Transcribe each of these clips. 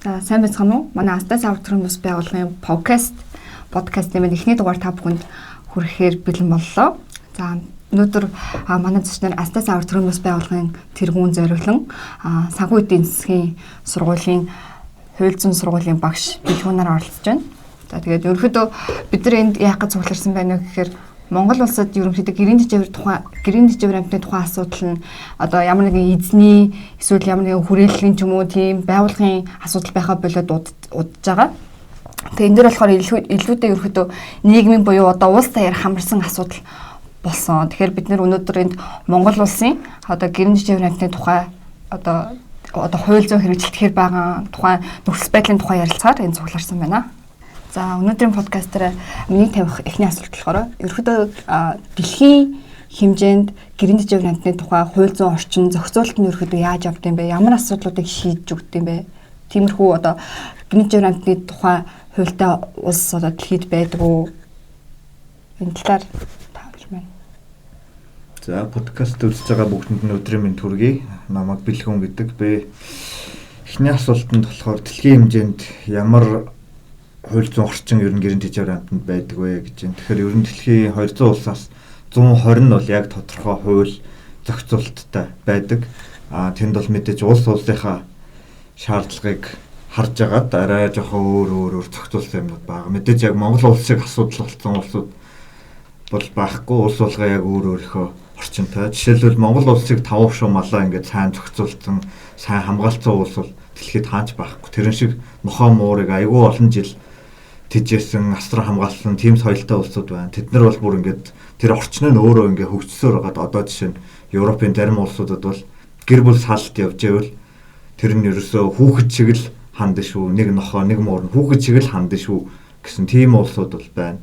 За, сайн байцгаана уу? Манай Астас Авар төрийн бус байгууллагын подкастын маань эхний дугаар та бүхэнд хүрэхээр бэлэн боллоо. За, өнөөдөр манай зочноор Астас Авар төрийн бус байгууллагын тэргүүн зориглон санхүү эдийн засгийн сургуулийн хууль зүйн сургуулийн багш Бэлгүүнээр оролцож байна. За, тэгээд ерөнхийдөө бид нар энд яах гэж цугларсан байна вэ гэхээр Монгол улсад ерөнхийдөө гэрийн тэжээвэр амьтны тухайн асуудал нь одоо ямар нэгэн эзний эсвэл ямар нэгэн хүрээллийн ч юм уу тийм байгууллагын асуудал байхаа болоод удаж байгаа. Тэгээ энэ дөр болохоор илүүтэй ерөнхийдөө нийгмийн буюу одоо улс даяар хамарсан асуудал болсон. Тэгэхээр бид нэр өнөөдөр энд Монгол улсын одоо гэрийн тэжээвэр амьтны тухай одоо хууль зүйн хэрэгжилтэхээр байгаа тухайн нөхцөл байдлын тухай ярилцахаар энэ цугларсан байна. За, өнөөдрийн подкастаар миний тавих эхний асуулт болохоор ерөнхийдөө дэлхийн хэмжээнд гэрийн тэжээвэр амьтны тухай хууль зүйн орчин зохицуулалт нь ерөнхийдөө яаж явд юм бэ? Ямар асуудлуудыг шийдэж өгд юм бэ? Тиймэрхүү одоо гэрийн тэжээвэр амьтны тухай хуультай улс одоо дэлхийд байдаг уу? Энэ талаар таавч байна. За, подкаст үзэж байгаа бүгдэнд нь өдрийн мэнд хүргэе. Намайг Бэлгүүн гэдэг. Би эхний асуултанд болохоор дэлхийн хэмжээнд ямар хууль зүйн орчин ер нь гэрийн тэжээвэр амьтанд байдаг вэ гэж байна. Тэгэхээр ер нь дэлхийн 200 улсаас 120 нь бол яг тодорхой хууль зохицуулттай байдаг. Тэнд бол мэдээж улс улсынхаа шаардлагыг харж агаад арай жоохон өөр зохицуулсан юмнууд байгаа. Мэдээж яг Монгол улс шиг асуудал болсон улсууд бол байхгүй. Улс болгоо яг өөр өөрийнхөө орчинтой. Жишээлбэл Монгол улсыг 5 шуу малаа ингээд сайн зохицуулсан, сайн хамгаалцсан улс бол дэлхийд хаач байхгүй. Тэрэн шиг нохоо муурыг айгүй олон жил тэжээсэн, асран хамгаалсан тийм соёлтой улсууд байна. Тэд нар бол бүр ингээд тэр орчин нь өөрөө ингээд хөгжсөөр байгаад одоо жишээ нь Европын зарим улсуудад бол гэр бүл салт явж байвал тэр нь ерөөсөө хүүхэд шиг л хандна шүү. Нэг нохоо, нэг муур нь хүүхэд шиг л хандна шүү гэсэн тийм улсууд бол байна.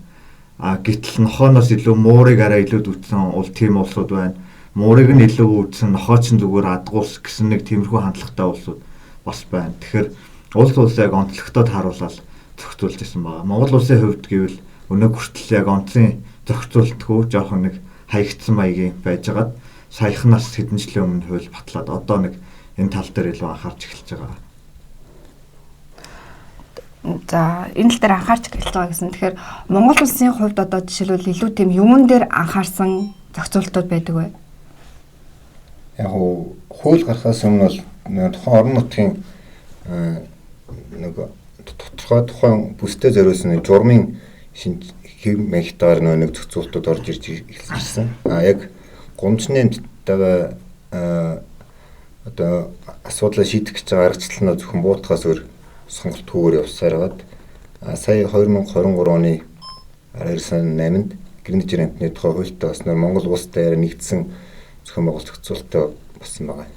Гэтэл нохооноос илүү муурыг арай илүү үтсэн ул тийм улсууд байна. Муурыг нь илүү үтсэн, нохоо ч зүгээр адгуус гэсэн нэг тиймэрхүү хандлагатай улсууд бас байна. Тэгэхээр улс улс яг онцлогтой тааруулаад зохицуулж ирсэн байгаа. Монгол улсын хувьд гэвэл өнөө хүртэл яг онцгийн зохицуултгүй жоохон нэг хаягдсан маягийн байжгаад саяхнаас хэдэн жилийн өмнө хууль батлаад одоо нэг энэ тал дээр илүү анхаарч эхэлж байгаа. За, энэ тал дээр анхаарч эхэлж байгаа гэсэн. Тэгэхээр Монгол улсын хувьд одоо жишээлбэл илүү тийм юмн дээр анхаарсан зохицуултууд байдаг вэ? Яг хууль гарахаас өмнө бол тухайн орон нутгийн нэг тодорхой тухайн бүстэй зориулсан журмын шинж хэв маягтаар нэг зохицуултууд орж ирж эхэлсэн. Яг гомцны амьтдаа одоо асуудлаа шийдэх гэж байгаа аргачлал нь зөвхөн буутахаас өөр сонголтгүйгээр явсаар байгаад сая 2023 оны 12 сарын 8-нд гэрийн тэжээвэр амьтны тухай хуультай болсноор Монгол улс даяар нэгдсэн зохион байгуулалт зохицуулттай болсон байгаа.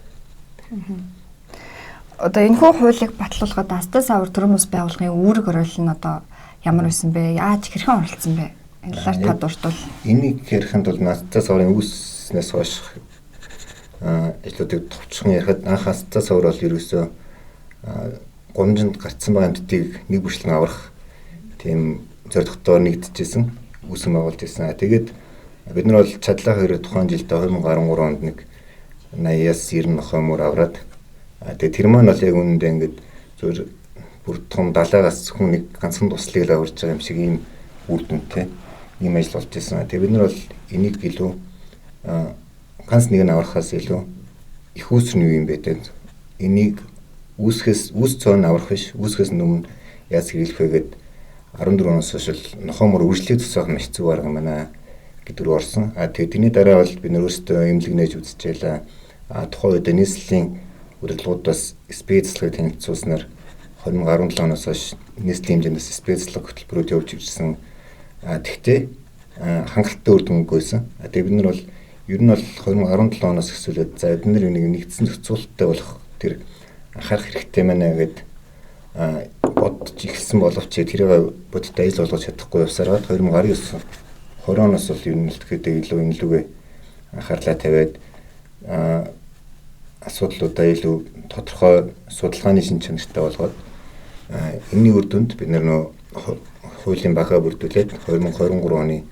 Одоо энэхүү хуулийг батлуулахад Астас Авар төрийн бус байгууллагын үүрэг роль нь одоо ямар байсан бэ? Яаж хэрхэн оролцсон бэ? Энэ талаар та дуртвал. Энийг ярихын тулд Астас Аварын үүснээс хойш ажлуудыг товчхон ярихад анх Астас Авар бол ерөөсөө гомжинд гарцсан байгаа амьтдыг нэг бүрчлэн аврах тийм зорилготойгоор нэгдэжсэн, үүсгэн байгуулж ирсэн. Тэгээд бид нар бол чадлаа хэрэг тухайн жилдээ 2013 онд нэг 80-аас 90 нохой мөр авраад тэгээд тэр маань бол яг үүндээ ингээд зөв бүр том далайгаас зөвхөн нэг ганцхан туслыг л аварж байгаа юм шиг ийм үр дүнтэй ийм ажил болж ирсэн. Тэгээд бид нар бол энийг илүү ганц нэг нь аврахаас илүү их үүсэр нь юу юм бэ гэдэг. Энийг үүсгэс үүс цоон аврах биш, үүсгэс өмнө яаж хэрэглэх вэ гэд 14 оноос хойш нохоо мөр үржлийг тусаах маш зүг арга юм байна гэдэг рүү орсон. Тэгээд тэрний дараа бол бид нар өөрсдөө эмнэлэг нээж үзчихлээ. Тухайн үед нийслэлийн удирдлагууд бас спей заслагыг танилцуулснаар 2017 оноос хойш нийслэлийн хэмжээндээс спей заслаг хөтөлбөрүүд явж ирсэн. Тэгтээ хангалттай үр дүнгүй байсан. Тэгээд бид нар бол ер нь бол 2017 оноос эхлүүлээд за бид нар нэг нэгдсэн зохицуулттай болох тэр анхаарах хэрэгтэй байна гэд бодож эхэлсэн боловч тэрийг бодит ажил болгож чадахгүй явсараад 2019 20 оноос бол ер нь л тэгэхэд илүү энэ лүгээ анхаарлаа тавиад асуудлуудаа илүү тодорхой судалгааны шин чанартай болгоод энэний үр дүнд бид нар нөө хуулийн багаа бүрдүүлээд 2023 оны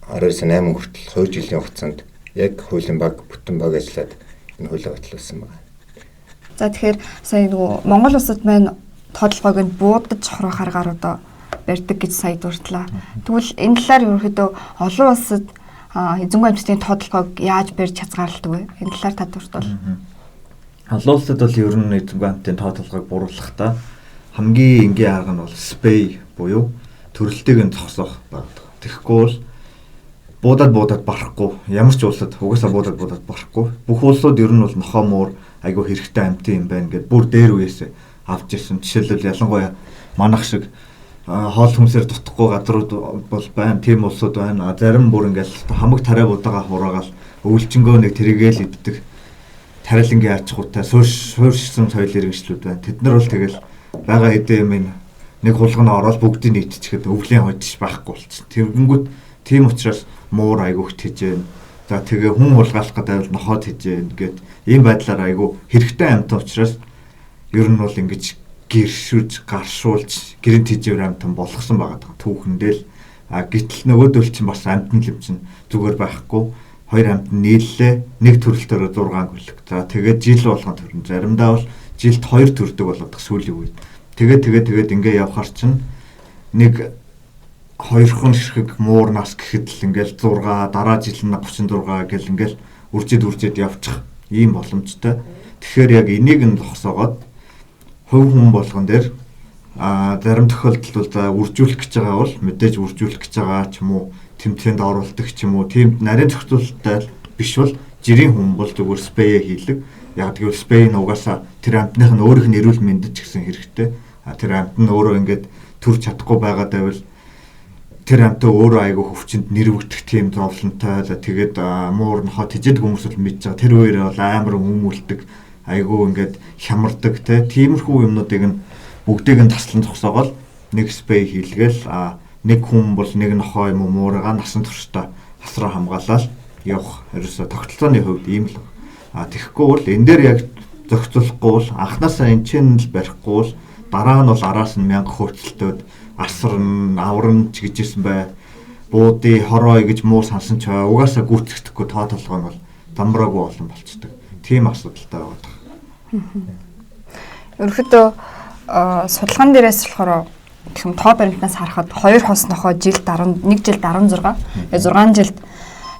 12 сарын 8 хүртэл 2 жилийн хугацаанд яг хуулийн баг бүтэн баг ажиллаад энэ хуулийг батлуулсан байна. За тэгэхээр сая нөгөө Монгол улсад маань тоолгойг нь буудаж хорох аргаар одоо барьдаг гэж сая дурдлаа. Тэгвэл энэ талаар ерөнхийдөө олон улсад эзэнгүй амьтдын тоолгойг яаж барьж хязгаарладаг вэ? Энэ талаар та дурдвал. Олон улсад бол ер нь эзэнгүй амьтдын тоолгойг бууруулахдаа хамгийн энгийн арга нь бол спей буюу төрөлтийг нь зогсоох байдаг. Тэгэхгүй бол буудаад барахгүй. Ямар ч улсад угаасаа буудаад барахгүй. Бүх улсууд ер нь бол нохоо муур айгүй хэрэгтэй амьтан юм байна гэд бүр дээр үеэс авч ирсэн. Жишээлбэл ялангуяа манайх шиг хоол хүнсээр дутхгүй газрууд бол байна. Тийм улсууд байна. Зарим бүр ингээл хамаг тариа будаага хураагаал өвлжөнгөө нэг тэрийгээл иддэг тарилангийн аж ахуйтай суурьшсан соёл иргэншлүүд байна. Тэд нар бол тэгэл байгаа хэдэн юм нэг хулгана ороод бүгдийг нийтчихэд өвлийн хожиж байхгүй болчихно. Тэрнгүүт тийм учраас муур айгүйх тэжээн. За тэгээ хүн хулгайлах гэдэг нохоо тэжээн гэд ийм байдлаар айгүй хэрэгтэй амьтан учраас ер нь бол ингэж гэршүүлж, гаршуулж, гэрэн тэжээвэр амьтан болгосон байгаа даа түүхэндээ л. А гэтэл нөгөөдөл чинь бас амьтан л юм чинь зүгээр байхгүй. Хоёр амьтан нийллээ. Нэг төрөлтөөрөө 6 гөлөг. За тэгээд жил болгон төрнө. Заримдаа бол жилд 2 төрдөг болоод сүүлийн үед. Тэгээд ингээ явхаар чинь нэг хоёрхан ширхэг муур нас гэхэд л ингээл 6 дараа жил нь 36 гэл ингээл үржид явчих ийм боломжтой. Тэгэхээр яг энийг нь зогсоогоод хувь хүн болгон дээр зарим тохиолдолд бол за үржүүлэх гэж байгаа бол мэдээж үржүүлэх гэж байгаа ч юм уу тэмцээнд оруулдаг ч юм уу тийм нарийн зохицуулалттай биш бол жирийн хүн бол зүгээр спей хийлэг. Яг тэгвэл спей нь угаасаа тэр амьтных нь өөрийнх нь эрүүл мэндэж гэсэн хэрэгтэй. Тэр амьт нь өөрөө ингээд төрж чадахгүй байгаа байвал тэр амьтаа өөрөө айгүй хөвчөнд нэрвэгдэх тийм зовлонтой. Тэгээд муур нохоо тэжээдэг хүмүүс бол мэдж байгаа. Тэр үеэр бол амар өмүүлдэг, айгүй ингээд хямардаг те. Тиймэрхүү юмнуудыг нь бүгдийг нь таслан зогсоогоол нэг спей хийлгээл нэг хүн бол нэг нохоо юм уу муурыгаа насан туршдаа хасраа хамгаалаад явах ерөөсө тогтолцооны хувьд ийм л. Тэгэхгүй бол энэ дээр яг зохицуулахгүй бол анханасаа энэ чинь л барихгүй бол дараа нь бол араас нь мянга хөөцөлтөөд асарн, аварн ч гэж ирсэн бай. Буудыг хорой гэж муу сансан ч угаасаа гүйцэтгэхгүй тоо толгой нь бол дамраагүй олон болцдог. Тийм асуудалтай байгаа. Ерөнхийдөө судалгаан дээрээс болохоор гэх юм тоо баримтнаас харахад хоёр хос нохоо жилд 11 жилд 16, 6 жилд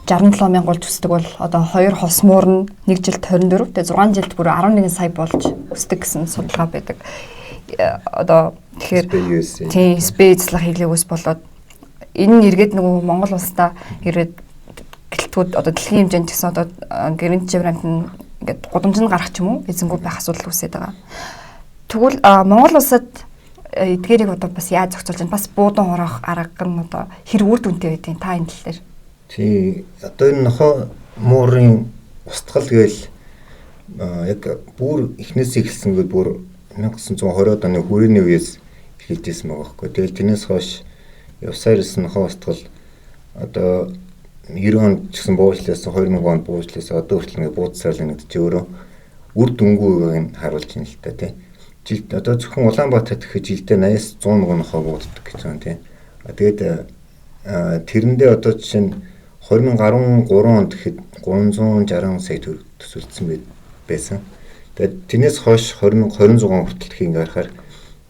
67 мянга болж өсдөг бол одоо хоёр хос муур нь нэг жилд 24, тэгээ 6 жилд бүр 11 сая болж өсдөг гэсэн судалгаа байдаг. Одоо тэгэхээр тийм спей цэцлэг хийлгээгүйс болоод энэ нь эргээд нөгөө Монгол улсдаа ирээд гэлтгүүд одоо дэлхийн хэмжээнд гэсэн одоо гэрэн чивранд нь ингээд гудамжинд гарах ч юм уу эзэнгүү байх асуудал үүсээд байгаа. Тэгвэл Монгол улсад эдгээрийг одоо бас яаж зохицуулж байна? Бас буудан хураах арга нь одоо хэр үр дүнтэй байдгийг та энэ тал дээр. Тий, одоо энэ нохоо муурын устгал гээл яг бүр эхнээсээ эхэлсэн гээд бүр 1920-ад оны хүрээний үеэс эхэлж ирсэн байгаа байхгүй. Тэгэл тэрнээс хойш явсаар ирсэн нохоо устгал одоо 90 онд ч гэсэн буучлаасан, 2000 онд буучлаасан, одоо хүртэл ингээ буудсаар л гэдэг чи өөрөө үр дүнгүй нь харуулж байна л та тий. Жилд одоо зөвхөн Улаанбаатарт гэхэд жилдээ 80-аас 100 мянган нохоо бууддаг гэж байгаа тий. Тэгээд тэрэндээ одоо жишээ нь 2013 онд гэхэд 360 сая төгрөг төсөлдсөн байсан. Тэгээд тэрнээс хойш 2026 он хүртэл гэх ингээ харахаар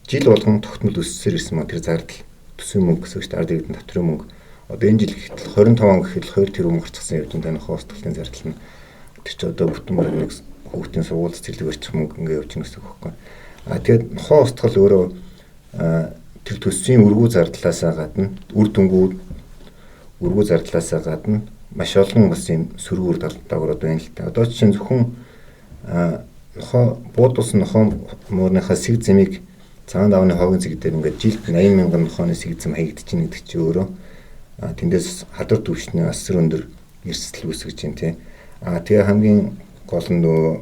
жил болгон тогтмол өссөөр ирсэн мөн тэр зардал төсвийн мөнгө гэсэн үг шүү дээ. Ард иргэдийн татврын мөнгө. Одоо энэ жил гэхэд 25 он гэхэд 2 тэрбум гарчихсан явж байна. Нохоо устгалын зардал нь тэр чи одоо бүтэн бараг нэг хүүхдийн сургууль цэцэрлэг барьчих мөнгө ингээ явж байгаа гэсэн үг байхгүй. Тэгээд нохоо устгал өөрөө тэр төсвийн өргүү зардлаасаа гадна үр дүнгууд өргүү зардлаасаа гадна маш олон бас юм сөрөг үр дагаврууд байна л та. Одоо чинь зөвхөн нохоо буудулсан нохоо муурныхаа сэг зэмийг цагаан давны хогийн зэг дээр ингээд жилд 80 мянган нохооны сэг зэм хаягдчихэв гэдэг чинь өөрөө тэндээс хадар түвшний асар өндөр эрсдэл үүсгэж байна тий. Тэгээ хамгийн гол нь нөгөө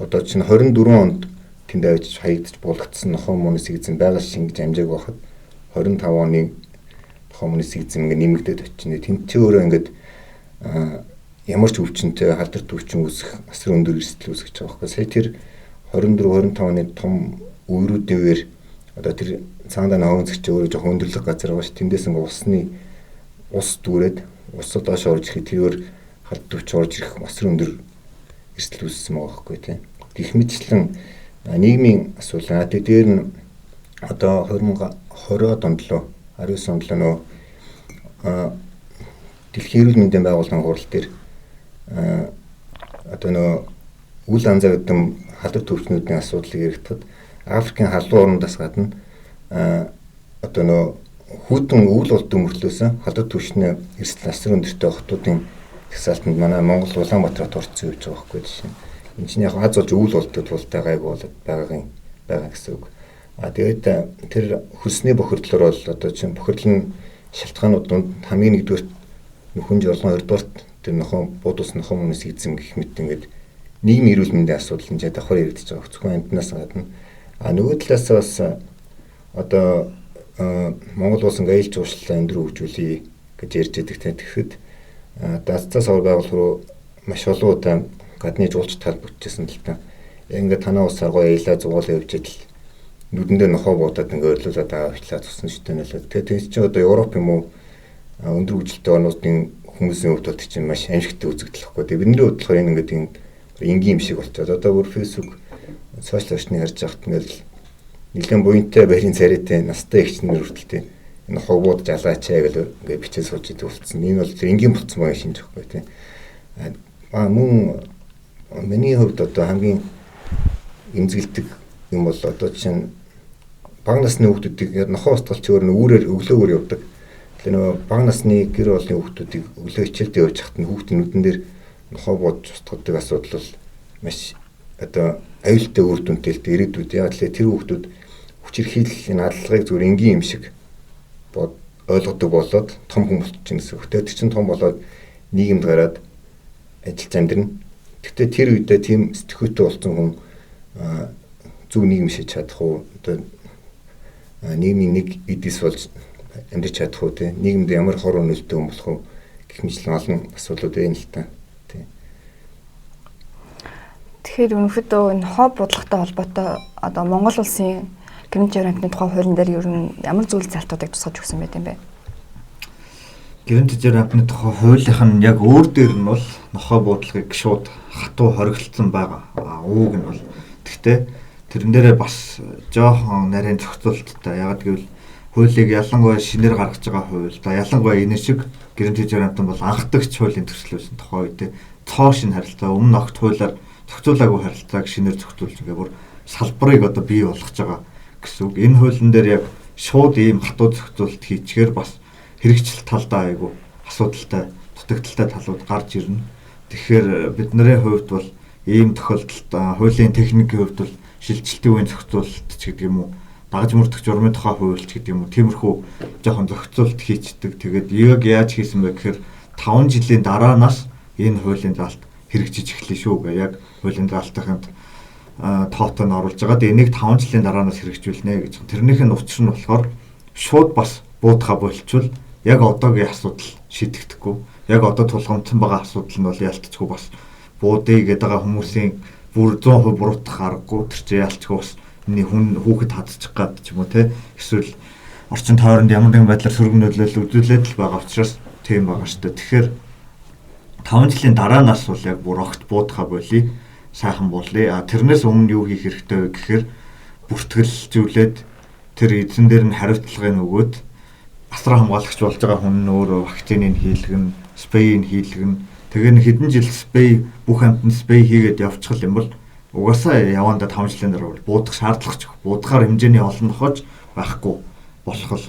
одоо чинь 24 онд тэнд авчиж хаягдчих булгацсан нохоо мууны сэг зэм байгаль шингэж амжааг байхад 25 оны нохоо мууны сэг зэм ингээд нэмэгдээд очино. Тэнд чи өөрөө ингээд ямар ч өвчнөд халдвар төвчин үүсэх асар өндөр эрсдэл үүсгэж байгаа байхгүй. Сая тэр 24 25 оны том үерүүдийн үеэр одоо тэр цагаан дааны хогон зэгч өөрөө жоохон өндөрлөг газар байгаа ш. Тэндээс ингээ усны ус дүүрээд ус доош орж ирэхэд тэрээр халдвар төвч орж ирэх асар өндөр эрсдэл үүссэн байгаа байхгүй тий. Гэх мэтчлэн нийгмийн асуудал. Тэгээ дээр нь одоо 2020 онд лөө 19 онд лөө нөө Дэлхийн эрүүл мэндийн байгууллагын хурал дээр одоо нөө үл анзаардаг халдвар төвчнүүдийн асуудлыг яригдахад Африкийн халуун орнуудаас гадна одоо нөө хүйтэн өвөл болдог мөртлөөсөн халдвар төвчний эрсдэл асар өндөртэй хотуудын жагсаалтанд манай Монгол Улаанбаатарт орцсон явж байгаа байхгүй жишээ. Энд чинь яг аз болж өвөл болдог тултай гайгүй болоод байгаагийн байгаа гэсэн үг. А тэгээд тэр хөлсний бохирдлоор бол одоо чинь бохирдол нь шалтгаанууд дунд хамгийн нэгдүгээр нөхөн жорлогон хоёрдугаарт тэр нохоо буудус нохоо мөнөөс эзэм гэх мэт ингээд нийгмийн эрүүл мэндийн асуудал энэ давхар яригдчихэж байгаа. Зөвхөн амьтнаас гадна. А нөгөө талаас бас одоо Монгол улс ингээ аялал жуулчлалаа өндөр хөгжүүлье гэж ярьж байдаг. Тэгэхэд даццаа савар байгууллага руу маш олон удаа гадны жуулчд холбогдчихсан л та. Ингээ танаа улсаар гоё аялаа зугаалаа явж идэл нүдэндээ нохоо буудаад ингээ ойрлуулад байгаа авчлаа цусан шүү дээ нэлээ. Тэгээд тэр чинь одоо Европ юм уу өндөр хөгжилтэй орнуудын хүмүүсийн хувьд бол чинь маш амжилттай үзэгдэл байхгүй. Тэгээд бидний хувьд болохоор энэ ингээд энгийн юм шиг болчиход. Одоо бүр Facebook сошиал орчныг харж байхад ингээл нэлээд буянтай барийн царайтай настай эгчнэр хүртэл тийм энэ хогбууд жалаач ээ гэл ингээ бичээ сууж идэг болцсон. Энэ бол тэр энгийн болцсон байгаа шинж байхгүй тийм. А мөн миний хувьд одоо хамгийн эмзэгэлдэг юм бол одоо жишээ нь бага насны хүүхдүүдийг нохоо устгалч өөр нь үүрээр өглөөгөр явдаг. Тэгэхээр нөгөө бага насны гэр бүлийн хүүхдүүдийг өглөө хичээлдээ явж хахад нь хүүхдийн нүдэн дээр нохоо буудаж устгадаг асуудал бол маш одоо аюултай үр дүнтэй л дээ ирээдүйд. Яг л тэр хүүхдүүд хүчирхийлэл энэ аллагыг зүгээр энгийн юм шиг бод ойлгодог болоод том хүн болчихно гэсэн үг. Тэр чинь том болоод нийгэмд гараад ажиллаж амьдрна. Гэхдээ тэр үедээ тийм сэтгхүүтэй болсон хүн зөв нийгэм шиж чадах уу? Одоо нийгмийн нэг эдис болж амьдарч чадах уу те? Нийгэмд ямар хор өнөлттэй хүн болох уу гэх мэтлэн олон асуудлууд байна л та. Тий. Тэгэхээр өнөөхдөө энэ хоо бодлоготой холбоотой одоо Монгол улсын гэрэмт жирэмтний тухай хуулийн дээр ер нь ямар зүйл залтуудыг тусгаж өгсөн байт юм бэ? Гэрэмт жирэмтний тухай хуулийнх нь яг өөр дээр нь бол нохоо буудлагыг шууд хатуу хориглолцсон байгаа. Ууг нь бол тэгтээ тэрэн дээрээ бас жоохон нарийн зохицуулттай. Яг гэвэл хуулийг ялангуяа шинээр гаргаж байгаа хууль. За ялангуяа энэ шиг гэрэмт жирэмтэн бол анхдагч хуулийн төсөл байсан тухай үедээ цоо шинэ харилцаа өмнө огт хуулиар зохицуулаагүй харилцааг шинээр зохицуулж ингээ бүр салбарыг одоо бий болгож байгаа гэсэн үг. Энэ хуулийн дээр яг шууд ийм хатуу зохицуулалт хийчихээр бас хэрэгжил талдаа айгүй асуудалтай, дутагдaltaй талууд гарч ирнэ. Тэгэхээр бидний хувьд бол ийм тохиолдолд хуулийн техникийн хувьд бол шилжилтийн үеийн зохицуулалт ч гэдэг юм уу, дагаж мөрдөх журмын тухай хууль ч гэдэг юм уу, тиймэрхүү жоохон зохицуулалт хийчдэг. Тэгээд яг яаж хийсэн бэ гэхээр 5 жилийн дараанаас энэ хуулийн заалт хэрэгжиж эхэлнэ шүү гэ. Яг хуулийн заалтынханд тоотой нь оруулж байгаа. Тэгээд энийг 5 жилийн дараанаас хэрэгжүүлнэ гэж. Тэрнийх нь учир нь болохоор шууд бас буудахаа болчвол яг одоогийн асуудал шийдэгдэхгүй. Яг одоо тулгамдсан байгаа асуудал нь бол ялтчгүй бас буудъя гэдэг байгаа хүмүүсийн бүр 100% буруутгах аргагүй. Тэр чинь ялтчгүй бас миний хүн хүүхэд хадчих гад ч юм уу те. Эсвэл орчин тойронд ямар нэгэн байдлаар сөрөг нөлөөлөл үзүүлээд л байгаа учраас тийм байгаа шүү дээ. Тэгэхээр 5 жилийн дараанаас бол яг бүр огт буудахаа болий сайхан болъё. А тэрнээс өмнө юу хийх хэрэгтэй вэ гэхээр бүртгэлжүүлээд тэр эзэн дээр нь хариуцлагыг өгөөд асран хамгаалагч болж байгаа хүн нь өөрөө вакциныг хийлгэн, спрейг хийлгэн. Тэгээ нэг хэдэн жил спрей бүх амьтанд спрей хийгээд явчих юм бол угаасаа явандаа 5 жилийн дараа бол буудах шаардлага ч буудахаар хэмжээний олон нохоож байхгүй болох л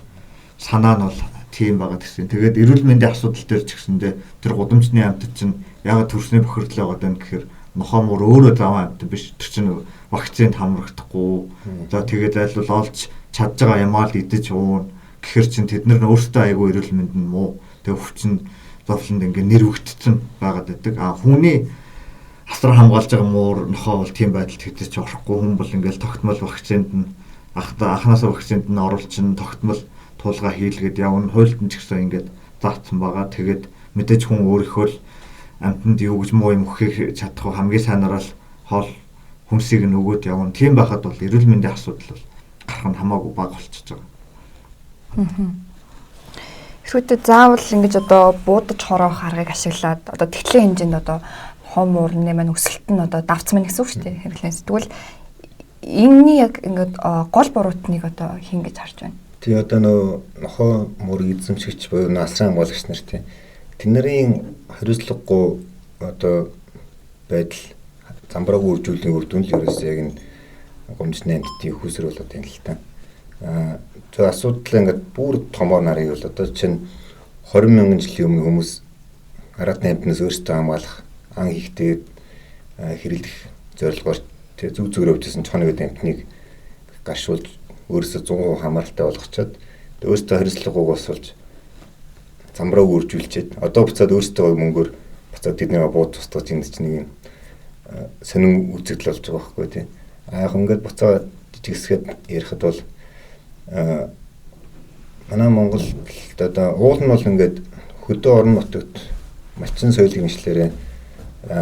санаа нь бол тийм байгаа гэсэн. Тэгээд эрүүл мэндийн асуудал дээр ч гэсэндээ тэр гудамжны амьтад чинь ягаад төрсний бохирдол байгаад байна гэхээр нохоо мөр өөрөө заван амьтад биш. Тэр чинь вакцинд хамрагдахгүй. За тэгээд айлвал олж чадж байгаа юмаа л идэж уун. Гэхэр чинь тэд нар өөрсдөө айгүй эрүүл мэнд нь муу. Тэгээд хүчин зовлонд ингээ нэрвэгдсэн байгаад байдаг. А хүний асран хамгаалж байгаа муур нохоо бол тийм байдалд хэзээ ч орохгүй. Хүн бол ингээл тогтмол вакцинд нь анхнаасаа вакцинд нь оруулчин тогтмол тулгаа хийлгээд явна. Хуйлд нь ч гэсэн ингээд заасан байгаа. Тэгээд мэдээж хүн өөрийнхөө л амьтанд юу гэж муу юм өгөхийг чадах хамгийн сайнараа л хоол хүнсийг нь өгөөд явна. Тийм байхад бол эрүүл мэндийн асуудал бол гарах нь хамаагүй бага болчихж байгаа. Хэрвээ заавал ингэж одоо буудаж хороох аргыг ашиглаад одоо тэгтлийн хэмжээнд одоо хом уурны маань өсөлт нь одоо давцсан байна гэсэн үг шүү дээ хэрэглээс. Тэгвэл энэний яг ингээд гол буруутныг одоо хин гэж харж байна. Тий, одоо нөө нохоо мөр эзэмшигч буюу асран хамгаалагч нар тий. Тэдний хариуцлагагүй одоо байдал замбраагүй үржүүллийн үр дүн л ерөөсөө яг энэ гомжны амьтдын хүүсэр болоод байна л та. Аа зөв асуудал ингээд бүр томоор нарыг бол одоо чинь 20 мянган жилийн өмнө хүмүүс араатны амьтнаас өөрсдөө хамгаалах, ан хийхдээ хэрэглэх зорилгоор тэг зүг зүгээр өвчсөн чоно гэдэг амьтныг гаршуулж өөрөөсөө 100% хамааралтай болгочоод өөрсдөө хариуцлагагүй босуулж замбрааг үржүүлчихэд одоо буцаад өөрсдөө мөнгөөр буцаад тэднийг бууд тусдаж энд чинь нэг юм сонин үзэгдэл болж байгаа байхгүй тий. А яг ингээд буцаад жижигсгээд ярихад бол манай Монголд одоо уул нь бол ингээд хөдөө орон нутагт малчин соёлын хэмжлээрээ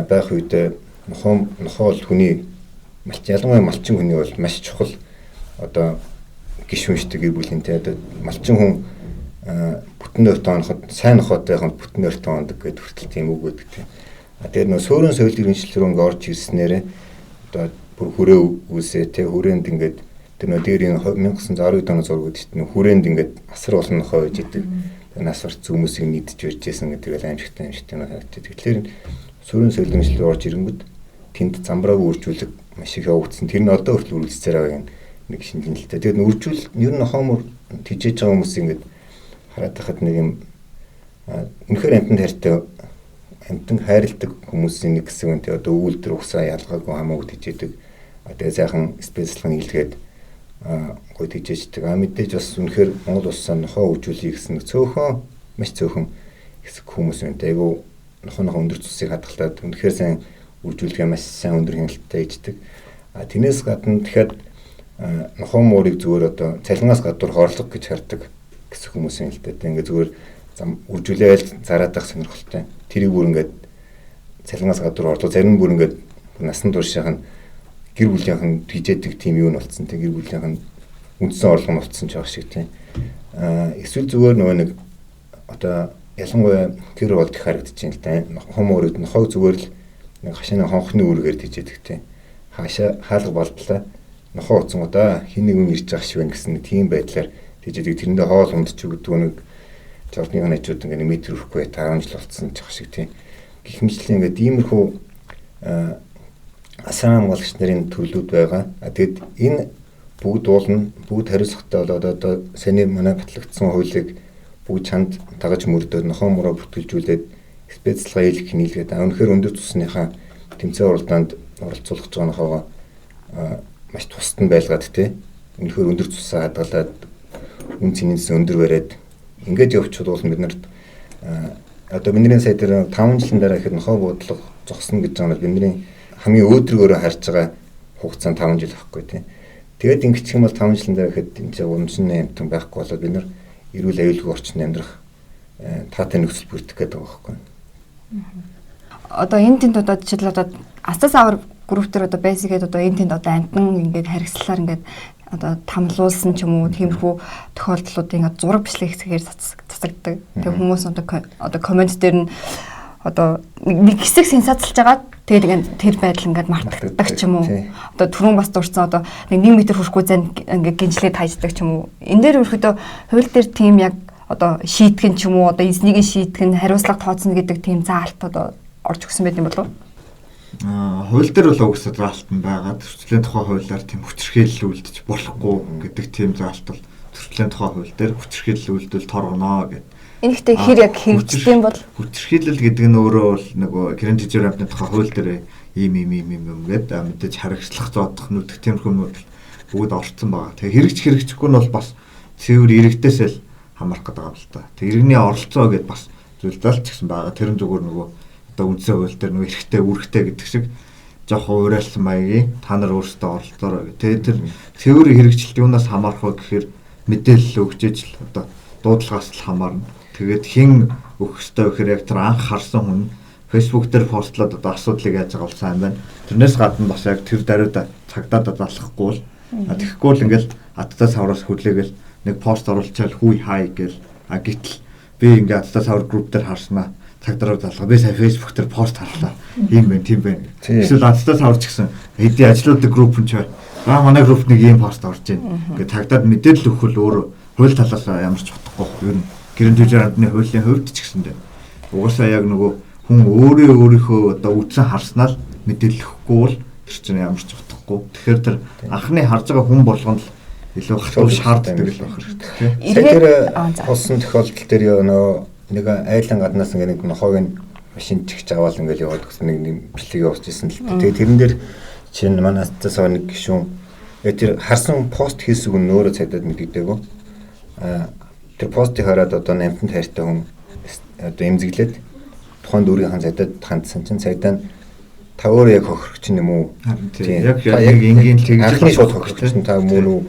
байх үедээ нохоо бол хүний малчин, ялангуяа малчин хүний бол маш чухал одоо гишүүн шүү дээ гэр бүлийн тий. Одоо малчин хүн бүтэн нойртой оноход сайн нохоотой хүн бүтэн нойртой ондог гэдэг хүртэл тийм үг өгдөг тий. А тэгээд нөө суурин соёлын хэмжлэл рүү ингээ орж ирснээрээ одоо бүр хүрээ үүсээ тий, хүрээнд ингээд тэр нөө дээр 1912 оны зураг гэдэг чинь хүрээнд ингээд асар олон нохоо байж идэг. Нас барцсан хүмүүсийг нийтж барьж исэн гэдэг л аимшигтай харагдчих. Тэгэхээр суурин соёлын хэмжлэл рүү орж ирэнгүүт тэнд замбраагүй үржүүлэг маш их явагдсан. Тэр нь одоо хүртэл үргэлжлэцээр байгаа юм нэг шинжин л дээ. Тэгээд үржүүл ер нь нохоомор тижээж байгаа хүмүүс ингээд хараад байхад нэг юм үнэхээр амьтанд хайртай, амьтан хайрладаг хүмүүсийн нэг хэсэг нь одоо үйлдвэр угсаа ялгаагүй хамаагүй тижээдэг. Тэгээд сайхан спецлан нийлгээд гоё тижээждэг. А мэдээж бас үнэхээр Монгол улсаа нохоо хөгжүүлье гэсэн цөөхөн маш цөөхөн хэсэг хүмүүс байна. Айгу нохоо өндөр цусыг хадгалаад үнэхээр сайн үржүүлгээ маш сайн өндөр хяналттай иждэг. А тэрнээс гадна тэгэхээр нохоо муурыг зүгээр одоо цалингаас гадуур хорлого гэж хардаг гэсэн хүмүүс юм л дээ. Ингээ зүгээр үржүүлээл зараад байх сонирхолтой. Тэрийг бүр ингээд цалингаас гадуур хорлого, зарим нь бүр ингээд насан туршийнх нь гэр бүлийнх нь хижээдэг тийм юу нь болцсон. Тэг гэр бүлийнх нь үндсэн орлого нь болцсон ч байгаа шиг тийм. А эсвэл зүгээр нөгөө нэг одоо ялангуяа гэр болд их харагдаж байна л да. Нохоо муурыг нохоог зүгээр л нэг хашааны хонхны үүргээр тижээдэг тийм. Хаашаа хаалга болдлаа. Нохоо уцсан удаа хин нэгэн ирж байгаа шиг байна гэсэн тийм байдлаар тижээдэг. Тэрэндээ хоол унд ч өгдөг нэг жордны хажууд ингээ 1 метр өрөхгүй 10 жил болцсон ч шиг тийм. Гэх мэтлэн ингээд иймэрхүү асаан хамгаалагч нарын төрлүүд байгаа. А тэгэд энэ бүгд уулна, бүгд хариуцлагатай болоод одоо саяны манай батлагдсан хуулийг бүгд чанд дагаж мөрдөөд нохоо мураа бүтгэлжүүлээд спецлага хийх нийлгээд үнэхээр өндөр цусныхаа тэмцээн уралдаанд оролцуулах гэж байгаа нохоогоо маш тусад нь байлгаад тий. Үнэхээр өндөр цусаа хадгалаад үн цэнээс өндөр бариад ингээд явчихвал бол бид нарт одоо бидний сая дээр 5 жилийн дараа ихэд нохоо буудлага зогсно гэж байгаа нь бидний хамгийн өөдрөгөөрөө харж байгаа хугацаанд 5 жил байхгүй тий. Тэгээд ингэчих юм бол 5 жилийн дараа ихэд энэ чинь урамшин амтан байхгүй болоод бид нар эрүүл аюулгүй орчинд амьдрах таатай нөхцөл бүрдэх гэдэг байгаа байхгүй. Одоо энэ тэнд одоо жишээл одоо Астас авар групп дээр одоо байсан гэдэг одоо энэ тэнд одоо амтан ингээд харгислаар ингээд одоо тамлуулсан ч юм уу тиймэрхүү тохиолдлуудын ингээд зураг бичлэг хэсгээр цацагддаг. Тэгээ хүмүүс одоо коммент дээр нь одоо нэг хэсэг сенсацлж байгаа. Тэгээд ингээд тэр байдал ингээд мартагддаг ч юм уу. Одоо түрүүн бас дурдсан одоо нэг 1 метр хүрэхгүй зан ингээд гинжлээ тайждаг ч юм уу. Энэ дээр өрхөдөө хууль дээр тийм яг одоо шийтгэн ч юм уу одоо эзнийг шийтгэн хариуцлага тооцно гэдэг тийм заалт одоо орж өгсөн байт юм болов уу? Хууль дээр бол угсаа заалт нь байгаа. Төрчлийн тухай хуулиар тийм хүчирхийлэл үлдэж болохгүй гэдэг тийм заалт бол төрчлийн тухай хууль дээр хүчирхийлэл үлдвэл торгоно гэдэг. Энэхтэй хэр яг хэрэгждэг юм бол хүчирхийлэл гэдэг нь өөрөө бол нөгөө гэрэн тэжээр амтны тухай хууль дээр ийм ийм ийм юм гэдэг мэдээж харагчлах зодох нүдэх тиймэрхүү юмнууд бүгд орцсон байгаа. Тэгээ хэрэгж хэрэгжихгүй нь бол бас цэвэр иргэдээс л хамаарах гэдэг юм л та. Тэг иргэний оролцоо гэдээ бас зүйл заалт ч гэсэн байгаа. Тэр нь зүгээр нөгөө одоо үндсэн хууль дээр нөгөө эрхтэй үүрэгтэй гэдэг шиг жоохон уриалсан маягийн та нар өөрсдөө оролцоорой гэх. Тэгээ тэр цэвэр хэрэгжилт юунаас хамаарах вэ гэхээр мэдээлэл өгч ижил одоо дуудлагаас л хамаарна. Тэгээд хэн өгөх ёстой гэхээр яг тэр анх харсан хүн Facebook дээр постлоод одоо асуудлыг яаж байгаа бол сайн байна. Тэрнээс гадна бас яг тэр даруйда цагдаад залахгүй л тэгэхгүй л ингээл адтаа савраас хүлээгээл нэг пост оруулчаал хүй хай гэл а гэтэл би ингээ адтаа савар групп дээр харснаа. цагдаа руу залгаа. Би сая Facebook дээр пост харлаа. Ийм байна, тийм байна. Эсвэл азтаас авч гисэн хэдий ажлуудын групп нь ч аа манай групп нэг ийм пост орж ийн. Ингээд цагдаад мэдээлэл өгөх л өөрөө хууль талаас ямар ч утгагүй. Ер нь гэрэн төлөөр амтны хуулийн хувьд ч гэсэндээ угаасаа яг нөгөө хүн өөрөө өөрийнхөө одоо үдсэн харснаа л мэдээлэл өгөхгүй бол тэр чинь ямар ч утгагүй. Тэгэхээр тэр анхны харж байгаа хүн болгоно л илүү хатуу шаарддаг л байх хэрэгтэй. Тэр болсон тохиолдол дээр нөгөө нэг айлын гаднаас ингээ нэг нохойг нь машин чигч аваад ингээл яваад гэсэн нэг бичлэг явуулж исэн л дээ. Тэгээ тэрэн дээр чинь манай астаас нэг гишүүн тэр харсан пост хийсэг нь өөрөө цагдаад мэддэггүй. Тэр постыг хараад одоо амтанд хайртай хүн одоо эмзэглээд тухайн дүүргийнхэн цагдаад хандсан чинь цагдаа нь та өөрөө яг хохирогч юм уу? Тийм. Яг энгийн л тэгж анхны шууд хохирогч нь та мөн үү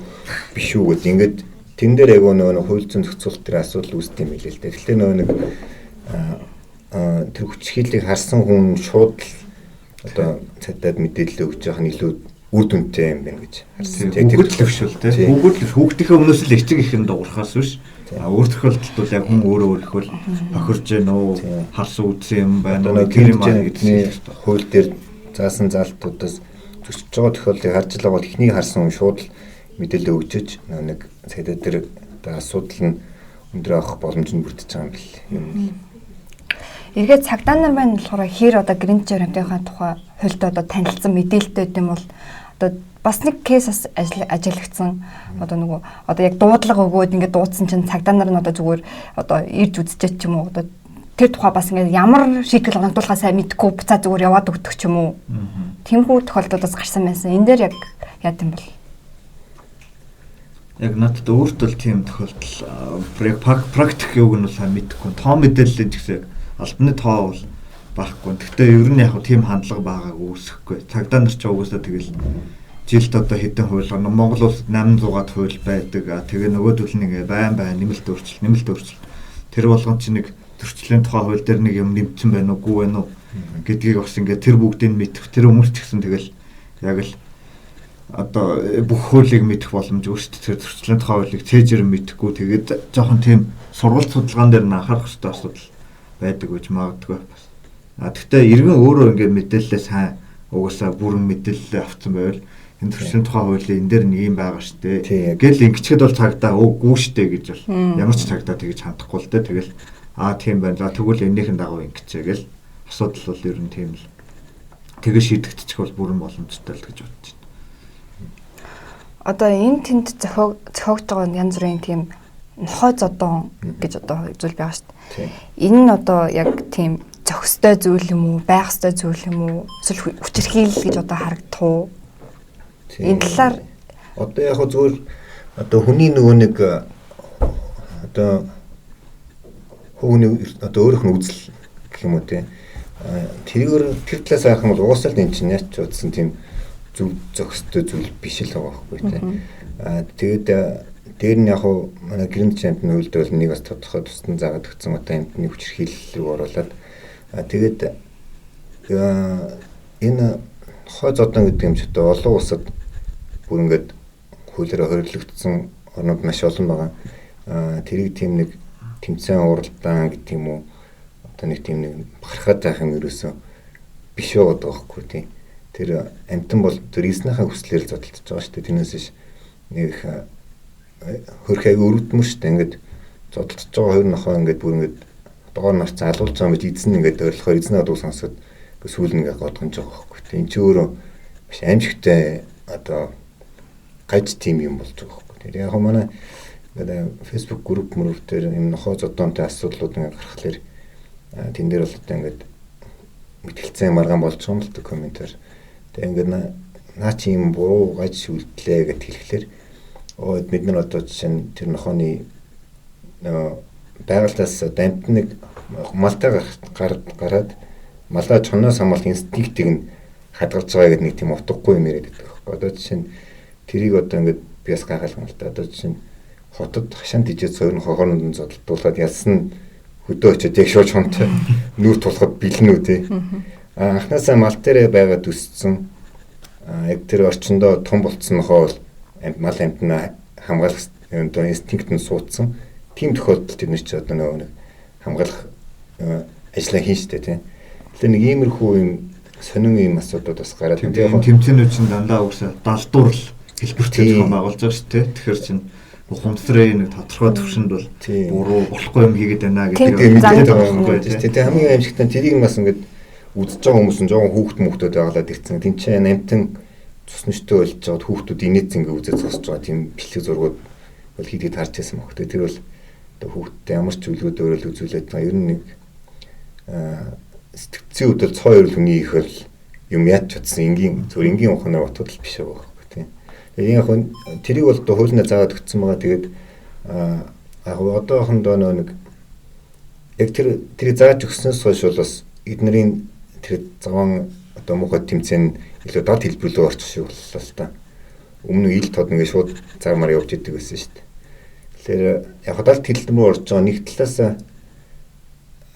биш үү гэд ингээд тэн дээр айгүй нөгөө хууль зүйн зохицуулалт дээр асуудал үүсдэг юм билээ л дээ. Тэгэхээр нөгөө нэг тэр хүчирхийллийг харсан хүн шууд л одоо цагдаад мэдээлэл өгч явах нь илүү үр дүнтэй юм байна гэж харсан. Тэр төвшөл тий. Хүүхэд л хүүхдийнхээ өмнөөс л эцэг их нь дуурхаас биш. А өөр тохиолдолд бол яг хүн өөрөө өөрийнхөө л тохирж гэнэ үү, харсан үзсэн юм байна уу тэр юм гэдний хууль дээр заасан заалтуудаас зөрчиж байгаа тохиолдлыг харж байгаа бол эхнийг харсан хүн шууд л мэдээлэл өгчөж нэг цагдаа дээр одоо асуудал нь өндөр авах боломж нь бүрдэж байгаа юм бэл юм. Эргээд цагдаа нар маань болохоор хэр одоо гэрэнчээр амтынхаа тухай хуульд одоо танилцсан мэдээлэлтэй юм бол одоо бас нэг кейс бас ажиглагдсан. Одоо нөгөө одоо яг дуудлага өгөөд ингээд дуудсан чинь цагдаа нар нь одоо зүгээр одоо ирж үзчихэж ч юм уу одоо тэр тухай бас ингээд ямар шийтгэл оногдуулахаа сайн мэдэхгүй буцаа зүгээр яваад өгдөг ч юм уу. Тиймэрхүү тохиолдлуудаас гарсан байсан. Энэ дээр яг яа гэм бол яг надад өөртөө л тийм тохиолдол яг практик юуг нь бол сайн мэдэхгүй. Тоо мэдээллийн ч гэсэн албаны тоо бол байхгүй. Гэхдээ ер нь яг тийм хандлага байгааг үүсэхгүй. Цагдаа нар ч угаасаа тэгэл жилд одоо хэдэн хууль Монгол улсад 800-аад хууль байдаг. Тэгээ нөгөөдөл нэг байн байн нэмэлт өөрчлөлт, нэмэлт өөрчлөлт. Тэр болгон чи нэг зөрчлийн тухай хууль дээр нэг юм нэмсэн байна уу, гүү байна уу гэдгийг бас ингээд тэр бүгдийг мэдэх. Тэр хүмүүс ч гэсэн тэгэл яг л одоо бүх хуулийг мэдэх боломжгүй шүү дээ. Тэр зөрчлийн тухай хуулийг цээжэр мэдэхгүй. Тэгээд жоохон тийм сургалт судалгаан дээр нь анхаарах хэрэгтэй асуудал байдаг гэж магадгүй бас. А тэгтээ иргэн өөрөө ингээд мэдээлэлээ сайн угаасаа бүрэн мэдээлэлээ авсан байвал энэ зөрчлийн тухай хуулийн энэ дээр нэг юм байгаа шүү дээ. Гэл ингэчихэд бол цагдаа өөгүй шүү дээ гэж бол ямар ч цагдаа тэгж хандахгүй л дээ. Тэгэл аа тийм байна. За тэгвэл энэнийхэн дагуу ингэчээ гэл асуудал бол ер нь тийм л тэгээ шийдэгдчих бол бүрэн боломжтой л гэж бодож байна. Одоо энэ тэнд зохиогдож байгаа янз бүрийн тийм нохой зодон гэж одоо зүйл байгаа шүү дээ. Энэ нь одоо яг тийм зохистой зүйл юм уу, байх ёстой зүйл юм уу, эсвэл хүчирхийлэл гэж одоо харагдах уу? Энэ талаар одоо яг зүгээр одоо хүний нөгөө нэг одоо хүний одоо өөрийнх нь үзэл гэх юм уу те. Тэргээр тэр талаас харах юм бол угаасаа л энэ чинь яаж ч утсан тийм зөв зохистой зүйл биш л байгаа байхгүй те. Тэгээд дээр нь яг хуу манай гэрэн чамтны хуульд бол нэг бас тодорхой тусдан заагаад өгсөн одоо амтны хүчирхийлэл рүү оруулаад тэгээд энэ хой зодон гэдэг юм ч одоо олон улсад бүр ингээд хуулиараа хориглогдсон орнууд маш олон байгаа. Тэрийг тийм нэг тэмцээн уралдаан гэдэг юм уу одоо нэг тийм нэг бахархаад байх юм ерөөсөө биш байгаа байхгүй тийм. Тэр амтан бол тэр эзнийхээ хүслээр л зодтолдож байгаа шүү дээ. Тэрнээс биш нэг их хөрх аяг өрөвдмөр шүү дээ. Ингээд зодтолдож байгаа хоёр нохоо ингээд бүр ингээд доор нарцсан алуулж байгаа юм биш эзэн ингээд ойрлохоор эзнээ дуу сонсоод сүүл нь ингээд годгонж байгаа байхгүй тийм. Энд чи өөрөө маш аимшигтай одоо гаж тийм юм болж байгаа байхгүй. Тэр яг манай ингээд Facebook групп мөрөв дээр юм нохоо зодоонтой асуудлууд ингээд гаргахлаар тэн дээр бол одоо ингээд мэтгэлцэн маргаан болж байгаа юм л да комментээр. Тэгээ ингээд наа чи юм буруу гаж шүлтлээ гэд хэлэхлээр бид нар одоо жишээ нь тэр нохооны байгальтаас дамтныг малтай гараад малаа чоноос хамгаалах инстинктийг нь хадгалж байгаа гэдэг нэг тийм утгагүй юм яриад байдаг байхгүй. Одоо жишээ нь тэрийг одоо ингээд би бас гайхал юм л та. Одоо жишээ нь хотод хашаан тижээд сойрон хохорнонд нь зодтолдуулаад ялсан хөдөө очиод яг шууд чонтой нүүр тулахад бэлэн үү те. Анхнаасаа мал дээрээ байгаад өссөн яг тэр орчиндөө том болцсон нохоо бол мал амьтнаа хамгаалах одоо инстинкт нь суудсан. Тийм тохиолдолд тэд нар ч одоо нөгөө нэг хамгаалах ажлаа хийн штэ тий. Тэгэхээр нэг иймэрхүү юм сонин юм асуудал бас гараад байна. Тийм тэмцээнүүд чинь дандаа угсаа далдуур л хэлбэртэй зохион байгуулж байгаа шүү дээ. Тэгэхээр чинь ухамсарын нэг тодорхой төвшөнд бол буруу болохгүй юм хийгээд байна гэдэг мэдээд байгаа юм байна тий. Тэгээ хамгийн аимшигтай тэрийг бас ингээд үзэж байгаа хүмүүс нь жоохон хүүхд мөхдөд байгалаад ирсэн. Тин чинь амтан цус нөштөө болж байгаад хүүхдүүд инээц ингээ үзэж зогсож байгаа тийм бичлэг зургууд бол хэд хэд харж байсан баг. Тэр бол одоо хүүхдтэй ямар ч зүйлүүд өөрөөл үзүүлээд байгаа. Ер нь нэг сэтгцийн хувьд бол цоо ерөл хүний их бол юм яаж чадсан энгийн зөв энгийн ухаанаар утгад л биш байгаа байхгүй тийм. Тэгээ яг тэрийг бол одоо хуулинд заагаад өгсөн байгаа. Тэгээд яг одоохондоо нэг яг тэрийг зааж өгснөөс хойш бол бас эднэрийн тэр заван одоо муухай тэмцээн илүү дад хэлбэрлөө орчих шиг боллоо л та. Өмнө ил тод ингээд шууд зармаар явж идэг байсан шүү дээ. Тэгэхээр яг дад хэлбэр рүү орж байгаа нэг талаас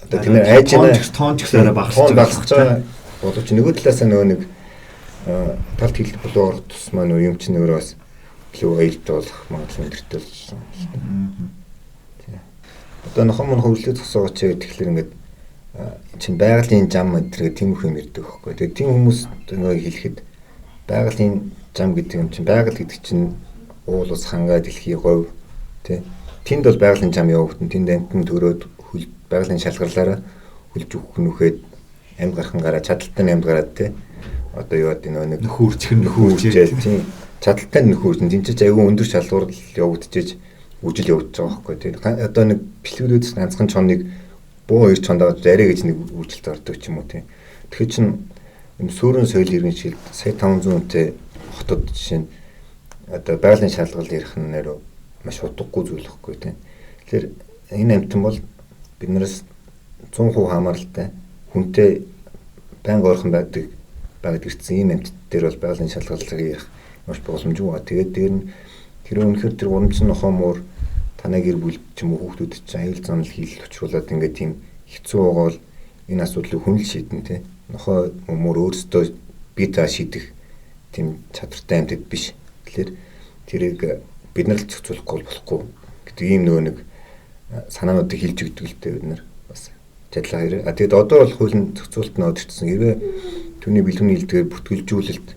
одоо тэр айж тоон ч гэсэн арай багасч байгаа боловч нөгөө талаас нөгөө нэг талт хэлбэр рүү орох тусмаа нөгөө юм чинь өөрөө бас илүү аюултай болох магадлал өндөртэй болсон. Одоо нохоо мөн хөвлөлөө зогсоогооч тэгэхээр ингээд чинь байгалийн зам гэдэг тиймэрхүү юм ирдэг байхгүй. Тэгээд тийм хүмүүс нөгөө хэлэхэд байгалийн зам гэдэг юм чинь байгаль гэдэг чинь уул ус хангаа дэлхий говь тий. Тэнд бол байгалийн зам явагдана. Тэнд амтан төрөөд хөл байгалийн шалгарлаараа хөлж өгөх нүхэд амьд гархан гараа чадaltaй амьд гараад тий. Одоо юу гэдэг нөгөө нэг нөхөрчих нөхөрчээ тий. Чадaltaй нөхөрчин. Тэнд чинь айгүй өндөр шалгуур явагдчихэж үжил явагдаж байгаа байхгүй тий. Одоо нэг бэлтгүүдээс ганцхан чоныг буу хоёр чондоо арай гэж нэг үйлчлэлт ордог ч юм уу тий. Тэгэхээр чин юм суурин соёл иргэн шилд сая 500 хүнтэй хотод жишээ нь одоо байгалийн шалгалт ярих нь нэр маш утгагүй зүйл байхгүй тий. Тэгэхээр энэ амтан бол биднээс 100% хамааралтай хүнтэй байнга ойрхон байдаг байгаад ирсэн ийм амтд дээр бол байгалийн шалгалтыг ярих маш боломжгүй ба. Тэгээд дээр нь тэр үнэхээр тэр гурамчин нохоо муур танай гэр бүл ч юм уу хүүхдүүд чинь аюул занал хийлэл учруулад ингээд тийм хэцүү байгаа бол энэ асуудлыг хүн л шийдэн тий. Нохоо муур өөрсдөө бие таа шийдэх тийм чадвартай амьтад биш. Тэгэхээр тэрийг бид нар л зохицуулахгүй болохгүй гэдэг ийм нөгөө нэг санаануудыг хилж өгдөг л дээ бид нар бас чадлаа хэрэг. А тэгэд одоо бол хуулийн зохицуулалт нь өдөртсөн. Хэрвээ түүний бэлгэний хилдгээр бүртгэлжүүлэлт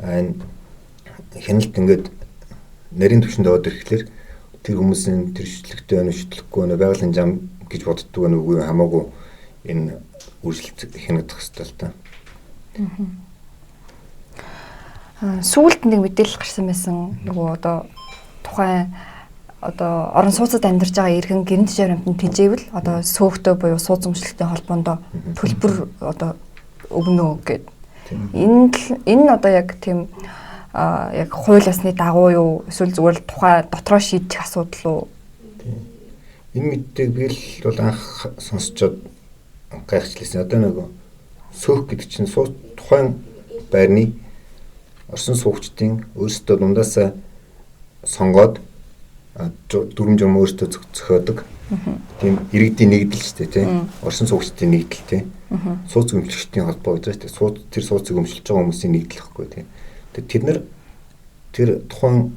энэ хяналт ингээд нарийн түвшинд аваад ирэхлээр тэр хүмүүсийн тэр шүтлэгтэй байна уу шүтлэггүй байна уу байгалийн зам гэж боддгоо байна уу хамаагүй энэ үржилт хянагдах хэрэгтэй л та. Сүүлд нэг мэдээлэл гарсан байсан. Нөгөө одоо тухайн одоо орон сууцад амьдарч байгаа иргэн гэрэн тэжээр амьтан тэжээвэл одоо сөөхтэй буюу сууц өмчлөлттэй холбоондоо төлбөр одоо өгнө гэд. Энэ нь одоо яг тийм яг хууль ёсны дагуу юу эсвэл зүгээр л тухай дотроо шийдэх асуудал уу? Тийм. Энэ мэдтэйг би л бол анх сонсчод гайхчихлаа. Одоо нөгөө сөөх гэдэг чинь тухайн байрны орсон суугчдын өөрсдөө дундаасаа сонгоод дүрм журм өөрсдөө зохиодог. Тийм иргэдийн нэгдэл шүү дээ, тийм. Орсон суугчдын нэгдэл, тийм. Сууц өмчлөгчдийн холбоо гэж байна шүү дээ. Тэр сууцыг өмчлөж байгаа хүмүүсийн нэгдэл гэхгүй, тийм. Тэр нар тэр тухайн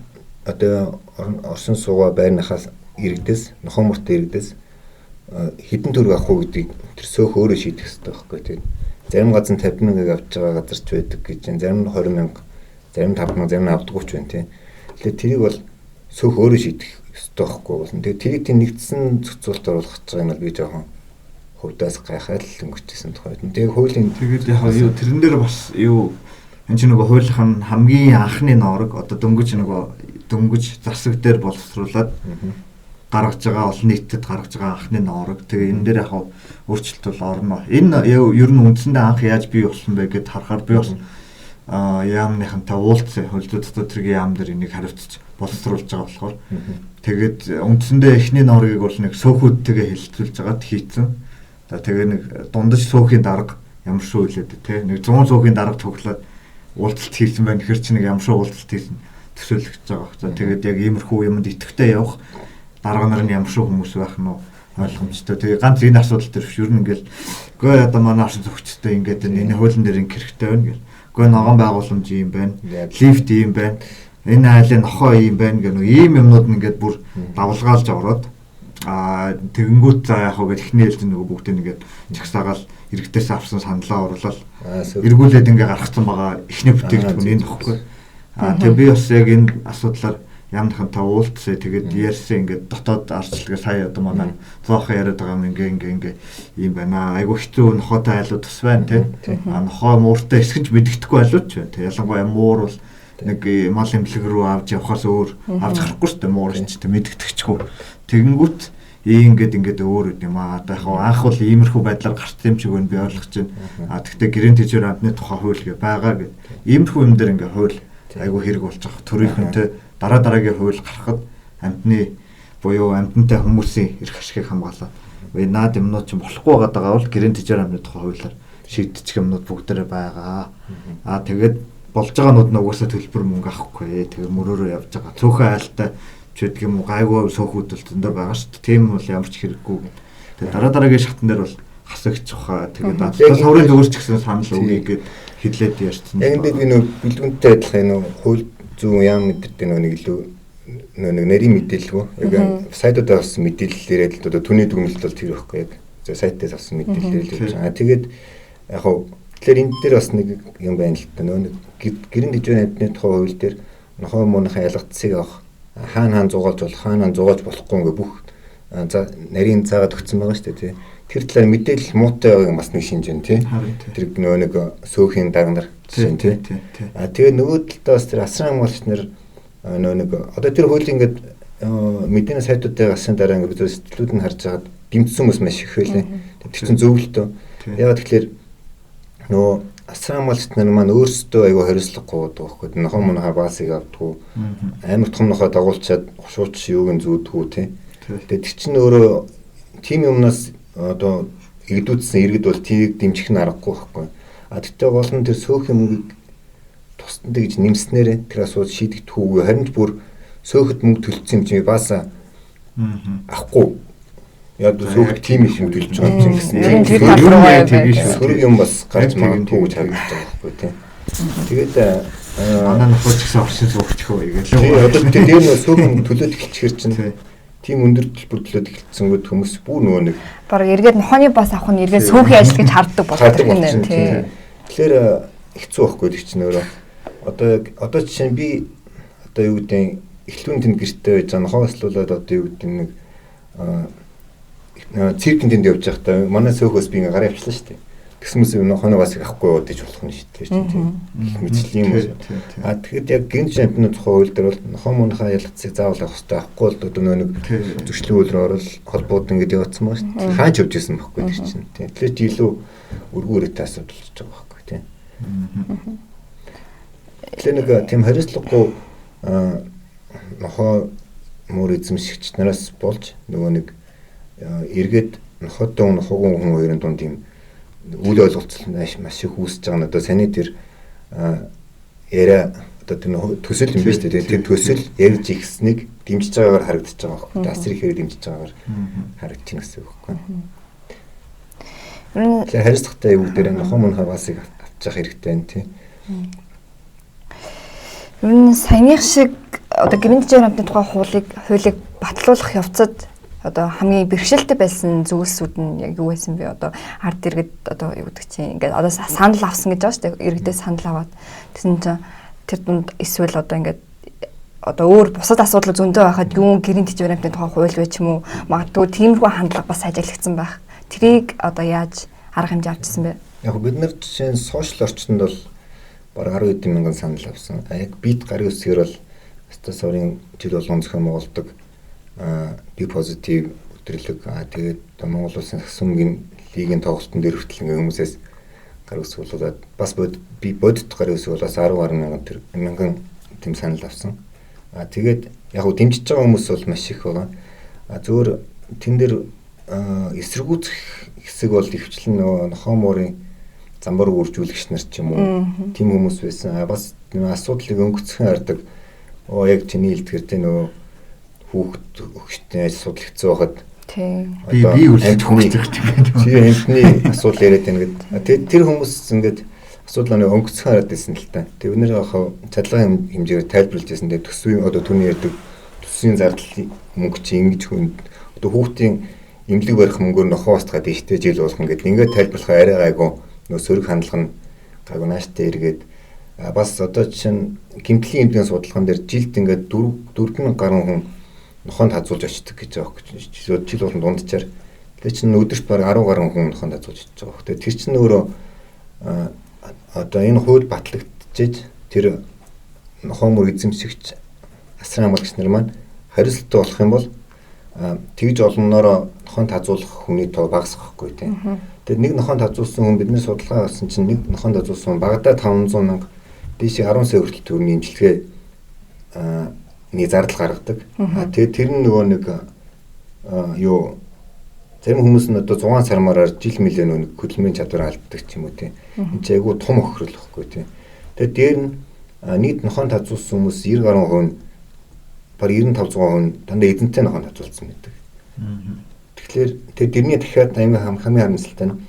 одоо орсон суугаа байрныхаас иргэдээс нохоо мөртэй иргэдээс хэдэн төгрөг авах уу гэдгийг тэр сөөх өөрөө шийдэх хэрэгтэй байхгүй тийм. Зарим газар нь 50 мянгаыг авч байгаа газар ч байдаг гэж байна. Зарим нь 20 мянга, зарим нь 5 мянга, зарим нь авдаггүй ч байна тийм. Тэгэхээр тэрийг бол сөөх өөрөө шийдэх ёстой байхгүй болно. Тэгээд тэрийг тийм нэгдсэн зохицуулалт оруулах гэж байгаа юм бол би жоохон хувьдаас гайхаад л өнгөрчихсэн тухай. Тэгээд хуулийн тэгээд яг юу тэрэн дээр бас юу энэ чинь нөгөө хуулийнх нь хамгийн анхны ноорог одоо дөнгөж нөгөө дөнгөж засаг дээр боловсруулад гаргаж байгаа олон нийтэд гаргаж байгаа анхны ноорог. Тэгээ энэ дээр яг өөрчлөлт бол орно. Энэ ер нь үндсэндээ анх яаж бий болсон бэ гэд харахаар би бас яамныхантай уулзсан хууль зүйн дотоод хэргийн яам дээр энийг хариуцж боловсруулж байгаа болохоор тэгээд үндсэндээ эхний нооргийг бол нэг сөөхүүдтэйгээ хэлэлцүүлж байгаад хийцэн. За тэгээ нэг дундаж сөөхийн дарга ямар шүү үлээд те нэг 100 сөөхийн дарга цуглаад уулзалт хийсэн байна. Тэгэхээр чи нэг ямар шүү уулзалт хийсэн төсөөлөгдөж байгаа. За тэгээд яг иймэрхүү юмд идэвхтэй явах дарга нар нь ямар шүү хүмүүс байх нь ойлгомжтой. Тэгээ ганц энэ асуудал дээр биш. Ер нь ингээл үгүй одоо манай оршин суугчтай ингээд энэ хуулийн дээр ингэ хэрэгтэй байна гэл. Үгүй ногоон байгууламж ийм байна. Лифт ийм байна. Энэ айлын нохоо ийм байна гэх нэг ийм юмнууд нь ингээд бүр давлгаалж ороод Аа тэгэнгүүт за яах вэ гэж эхний ээлжин нөгөө бүгдийг ингээд чагсаагаал иргэдээс авсан саналаа оруулаад эргүүлээд ингээ гаргацсан байгаа эхний бүтээгдэхүүн энэ тоххой. Аа тэгээ би бас яг энэ асуудлаар ямнахантай уулзсан. Тэгээд ярьсан ингээд дотоод ардчилгаа сая одоо манай зоохоо яриад байгаа юм ингээ ингээ ингээ ийм байна. Айгу хэцүү нохоотой айлууд бас байна тий. Аа нохоо мууртай эсгэж мэддэхгүй айлууд ч байна тий. Ялангуяа муур бол нэг мал эмнэлэг рүү авч явахаас өөр авч гарахгүй шүү дээ муур чинь тий мэддэгчгүй. Тэгэнгүүт ингээд ингээд өөр юм аа. Одоо яг анх бол иймэрхүү байдлаар гарсан юм шиг байна би ойлгож байна. А тэгтээ гэрэн тэжээр амтны тухай хууль гэ байгаа гэд. Иймэрхүү юм дээр ингээ хууль айгүй хэрэг болж байгаа. Төрийнхөнтэй дараа дараагийн хууль гаргахад амтны буюу амтантай хүмүүсийн эрх ашигыг хамгаалаад наад юмнууд чинь болохгүй байгаа бол гэрэн тэжээр амтны тухай хуулиар шийдчих юмнууд бүгдээрээ байгаа. А тэгээд болж байгаа нууд нь угаасаа төлбөр мөнгө авахгүй. Тэгээ мөрөөрөө явж байгаа. Цөөхөн айлтай ч гэдэг юм уу гайгүй сөөхүүд бол зөндөө байгаа шүү дээ. Тийм бол ямар ч хэрэггүй. Тэгээ дараа дараагийн шатн дээр бол хасагч хаа. Тэгээд саврын зүгээр ч гэсэн санал өгье гэд хэлээд ярьсан. Яг энэ би нөө бэлгүнтэй адилхан нөө хууль зүүн яам мэддэг нөө нэг илүү нөө нэг нарийн мэдээлэлгүй. Яг сайтуудаар авсан мэдээлэлээр л одоо түүний дүгнэлт бол тэр байхгүй яг. За сайтаас авсан мэдээлэлээр л явж байгаа. Тэгээд яг хав тэгэхээр энэ дээр бас нэг юм байна л да. Нөө нэг гэрэн дэжүүн амьтны тухай хууль дээр нохой мууныхаа ялгацсыг авах хаана хаана зугаалж болох, хаана хаана зугаалж болохгүй ингээ бүх за нарийн заагаад өгсөн байгаа шүү дээ тий. Тэр талаар мэдээлэл муутай байгааг бас нэг шинж байна тий. Тэр нөө нэг сөөхийн дарга нар жишээ нь тий. А тэгээ нөгөө талдаа бас тэр асран хамгаалагч нар нөө нэг одоо тэр хууль ингээд мэдээний сайтуудаа гарсны дараа ингээд бид сэтгэлүүд нь харж байгаад дэмжсэн хүмүүс маш их байлээ. Тэр чинь зөв л дөө. Яагаад тэгэхээр нөгөө асран хамгаалагч нар маань өөрсдөө айгүй хариуцлагагүй байдаг байхгүй. Нохоо мунхаа баасыг авдггүй. Амар том нохоо дагуулчаад хушууч юуг нь зүүдгүү тий. Тэгээд тэр чинь өөрөө тийм юмнаас одоо эгдүүдсэн иргэд бол тийг дэмжих нь аргагүй байхгүй. А тэгтээ гол нь тэр сөөх мөнгийг тусдан гэж нэмснээрээ тэр асуудал шийдэгдэхүүгүй. Харин ч бүр сөөхөд мөнгө төлсөн юм чинь баасаа авахгүй. Яг сөөхөд тийм их мөнгө төлж байгаа юм чинь гэсэн. Тэр тал руугаа сөрөг юм бас гарч магадгүй гэж харагдаж байгаа байхгүй тий. Тэгээд манай нөхөр ч гэсэн оршин суугч хөө гээл. Тий одоо тэр нөө сөөх мөнгө төлөөд эхэлчихэр чинь тийм өндөр төлбөр төлөөд эхэлсэнгүүд хүмүүс бүр нөгөө нэг бараг эргээд нохооны бас авах нь эргээд сөөхийн ажил гэж харддаг болдог юм тий. Тэгэхээр хэцүү байхгүй тэр чинь өөрөө одоо жишээ нь би одоо юу гэдэг эхлүүн тэнд гэртээ байж байгаа нохоо аслуулаад одоо юу гэдэг нэг циркэн тэнд явж байхдаа манай сөөхөөс би ингээ гараа явчлаа шүү дээ. Тэгсэн мэт нохооны бас авахгүй яваад иж болох нь шүү дээ тийм. Гэх мэтлийн юм. А тэгэхэд яг гинж амтны тухай хууль дээр бол нохоо муунхаа ялгцыг заавал авах хэрэгтэй. Авахгүй бол одоо нөө нэг зөрчлийн хууль рүү орол холбоод ингээд явуулсан байгаа шүү дээ. Хаан ч явж исэн байхгүй тэр чинь тийм. Тэгэхээр чи илүү өргөн өрөөтэй асуудал болж байгаа байхгүй тийм. Тэгэхээр нэг тийм хариуцлагагүй нохоо муур эзэмшигч нараас болж нөгөө нэг эргээд нохоотой нохоогүй хүн хоёрын дунд тийм үл ойлголцол маш их үүсэж байгаа нь одоо саний тэр яриа одоо тэр төсөл юм биш үү тэр төсөл ярьж ихснийг дэмжиж байгаагаар харагдаж байгаа байхгүй асар ихээр дэмжиж байгаагаар харагдаж байна гэсэн үг байхгүй. Тэгэхээр хариуцлагатай юу дээр нохоо мунхаа басыг авчих хэрэгтэй байна тий. Ер нь саяных шиг одоо гэрэн тэжээр амтны тухай хуулийг батлуулах явцад одоо хамгийн бэрхшээлтэй байсан зүйлсүүд нь яг юу байсан бэ? Одоо ард иргэд одоо юу гэдэг чинь ингээд одоо санал авсан гэж байгаа шүү дээ. Иргэдээс санал аваад тэгсэн чинь тэр дунд эсвэл одоо ингээд одоо өөр бусад асуудал зөндөө байхад юу гэрийн тэжээр амтны тухай хууль вэ ч юм уу магадгүй тиймэрхүү хандлага бас ажиглагдсан байх. Тэрийг одоо яаж арга хэмжээ авчихсан бэ? Яг бид нар жишээ нь сошиал орчинд бол бараг 10 хэдэн мянган санал авсан. А яг бит гарын үсгээр бол Астас саврын жил болгон зохион байгуулдаг би позитив өдөрлөг тэгээд Монгол улсын сагсан мөнгөний лигийн тоглолтын дээр хүртэл ингээ хүмүүсээс гар үсэг болоод бас би бодит гар үсэг болоос 10 гаруй мянган тэр мянган тийм санал авсан. А тэгээд яг гоо дэмжиж байгаа хүмүүс бол маш их байгаа. А зөвөр тэн дээр эсэргүүцэх хэсэг бол ихвчлэн нөгөө нохоо муурын замбар үржүүлэгч нар ч юм уу тийм хүмүүс байсан. А бас асуудлыг өнгөцхөн хардаг. Оо яг чиний хэлдгэр тэ нөгөө хүүхд өгчтэй асуудал хэцүү байхад би үлдэж хүүхд гэдэг. Тий амтны асуудал яриад байна гэд. Тэр хүмүүс ингээд асуудлаа нэг өнгөцхөн хараад байсан л та. Тэг өнөр яг чадлагын хэмжээгээр тайлбарлаж байсан. Тэг төсвийн одоо түүний ярьдаг төсвийн зардал мөнгө чи ингэж хүн одоо хүүхдийн эмнэлэг барих мөнгөөр нохоо устгаад ийштэй жил болгон гэдэг ингээд тайлбарлах арай гайгүй нөө сөрөг хандлага нь гайгүй нааштай эргээд бас одоо жишээ нь гэмтлийн эмнэлгийн судалгаан дээр жилд ингээд 4,000 гаруй хүн нохоонд хазуулж очдог гэж байгаа хөөх. Жил болгон дунджаар тэр чинь өдөрт бараг 10 гаруй хүн нохоонд хазуулж очиж байгаа хөөх. Тэр чинь өөрөө одоо энэ хууль батлагдчихэж тэр нохоо мөр эзэмшигч асран хамгаалагч нар маань хариуцлагатай болох юм бол тэгж олноороо нохоонд хазуулах хүний тоо багасгах байхгүй тийм. Тэгээд нэг нохоонд хазуулсан хүн бидний судалгаа авсан чинь нэг нохоонд хазуулсан хүн багадаа 500 мянга дээшээ 10 сая хүртэл төгрөгийн эмчилгээ нэг зардал гаргадаг. Тэгээд тэр нь нөгөө нэг юу зарим хүмүүс нь одоо 6 сармаараар жил мэлээ нэг хөдөлмөрийн чадвар алддаг ч юм уу тийм. Энд чинь айгүй том охирол байхгүй тийм. Тэгээд дээр нь нийт нохоонд хазуулсан хүмүүс 90 гаруй хувь нь бараг 95% нь дандаа эзэнтэй нохоонд хазуулсан байдаг. Тэгэхээр тэр дэрний дахиад аймаг хамгийн харамсалтай нь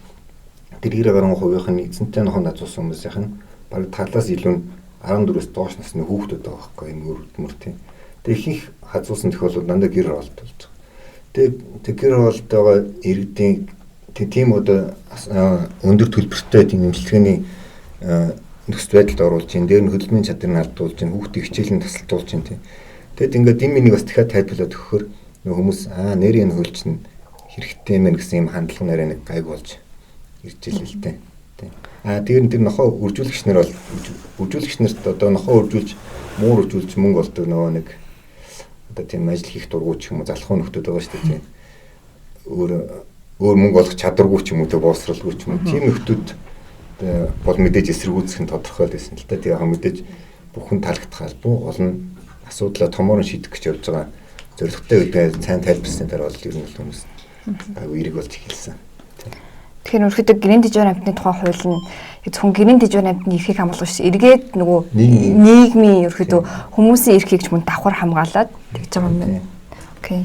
тэр 90 гаруй хувийнх нь эзэнтэй нохоонд хазуулсан хүмүүсийнх нь бараг талаас илүү нь 14-өөс доош насны хүүхдүүд байгаа байхгүй энэ өрөвдмөр тийм. Тэгээ ихэнх хазуулсан тохиолдолд дандаа гэр хороолт болж байгаа. Тэгээ гэр хороолтойгоо иргэдийн тийм одоо өндөр төлбөртэй тийм эмчилгээний нөхцөл байдалд оруулж чинь дээр нь хөдөлмөрийн чадварыг алдуулж чинь хүүхдийн хичээлийг тасалдуулж чинь тийм. Тэгэд ингээд энэ миний бас дахиад тайлбарлаад өгөхөөр нөх хүмүүс нэр энэ хууль чинь хэрэгтэй юм гэсэн юм хандлага нарай нэг гайг болж ирж илээ л дээ. Тийм. Тэр тэр нохоо үржүүлэгч нар бол үржүүлэгч нарт одоо нохоо үржүүлж муур үржүүлж мөнгө олдог нөгөө нэг одоо тийм ажил хийх дургуй ч юм уу залхуу нөхдүүд байгаа шүү дээ тийм. Өөр мөнгө олох чадваргүй ч юм уу тэг боловсралгүй ч юм уу тийм нөхдүүд бол мэдээж эсэргүүцэх нь тодорхой л байсан л та. Тэгээ яг мэдээж бүхэн таалагдах албан гол нь асуудлаа томоор нь шийдэх гэж явж байгаа зорилготой гэдгээ сайн тайлбарсны дараа бол ер нь л хүмүүс айгүй эрэг болж эхэлсэн. Тэгэхээр ерөнхийдөө гэрийн тэжүүр амьтны тухай хууль нь зөвхөн гэрийн тэжүүр амьтны эрхийг хамгаалах биш эргээд нөгөө нийгмийн ерөнхийдөө хүмүүсийн эрхийг ч мөн давхар хамгаалаад тэгж байгаа юм байна. Окей.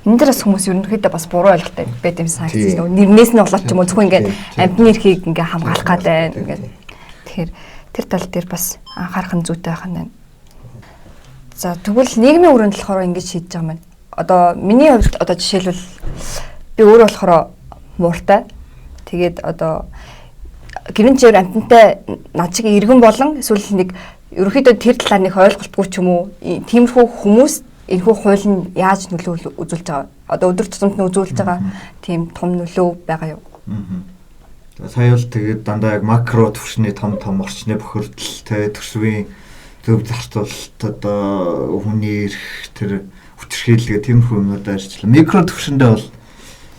Энэ дээр бас хүмүүс ерөнхийдөө бас буруу ойлголттой байт юм санагдсан. Нөгөө нэрнээс нь болоод ч юм уу зөвхөн ингээд амьтны эрхийг ингээ хамгаалах гээд байна ингээд. Тэгэхээр тэр тал дээр бас анхаарах нь зүйтэй байх нь байна. За тэгвэл нийгмийн өрөөнд болохоор ингэж шийдэж байгаа юм байна. Одоо миний хувьд одоо жишээлбэл би өөрөө болохоор мууртай. Тэгээд одоо гэрэн чигээр амьтантай над шиг иргэн болон эсвэл нэг ерөнхийдөө тэр талаар нэг ойлголтгүй ч юм уу тиймэрхүү хүмүүс энэхүү хууль нь яаж нөлөө үзүүлж байгаа? Одоо өдөр тутамд нь үзүүлж байгаа тийм том нөлөө байгаа юу? Сая бол тэгээд дандаа яг макро түвшний том том орчны бохирдол те төсвийн зөв зарцуулалт одоо хүний эрх тэр хүчирхийлгээ тиймэрхүү юмнуудаа ярьчлаа. Микро түвшиндээ бол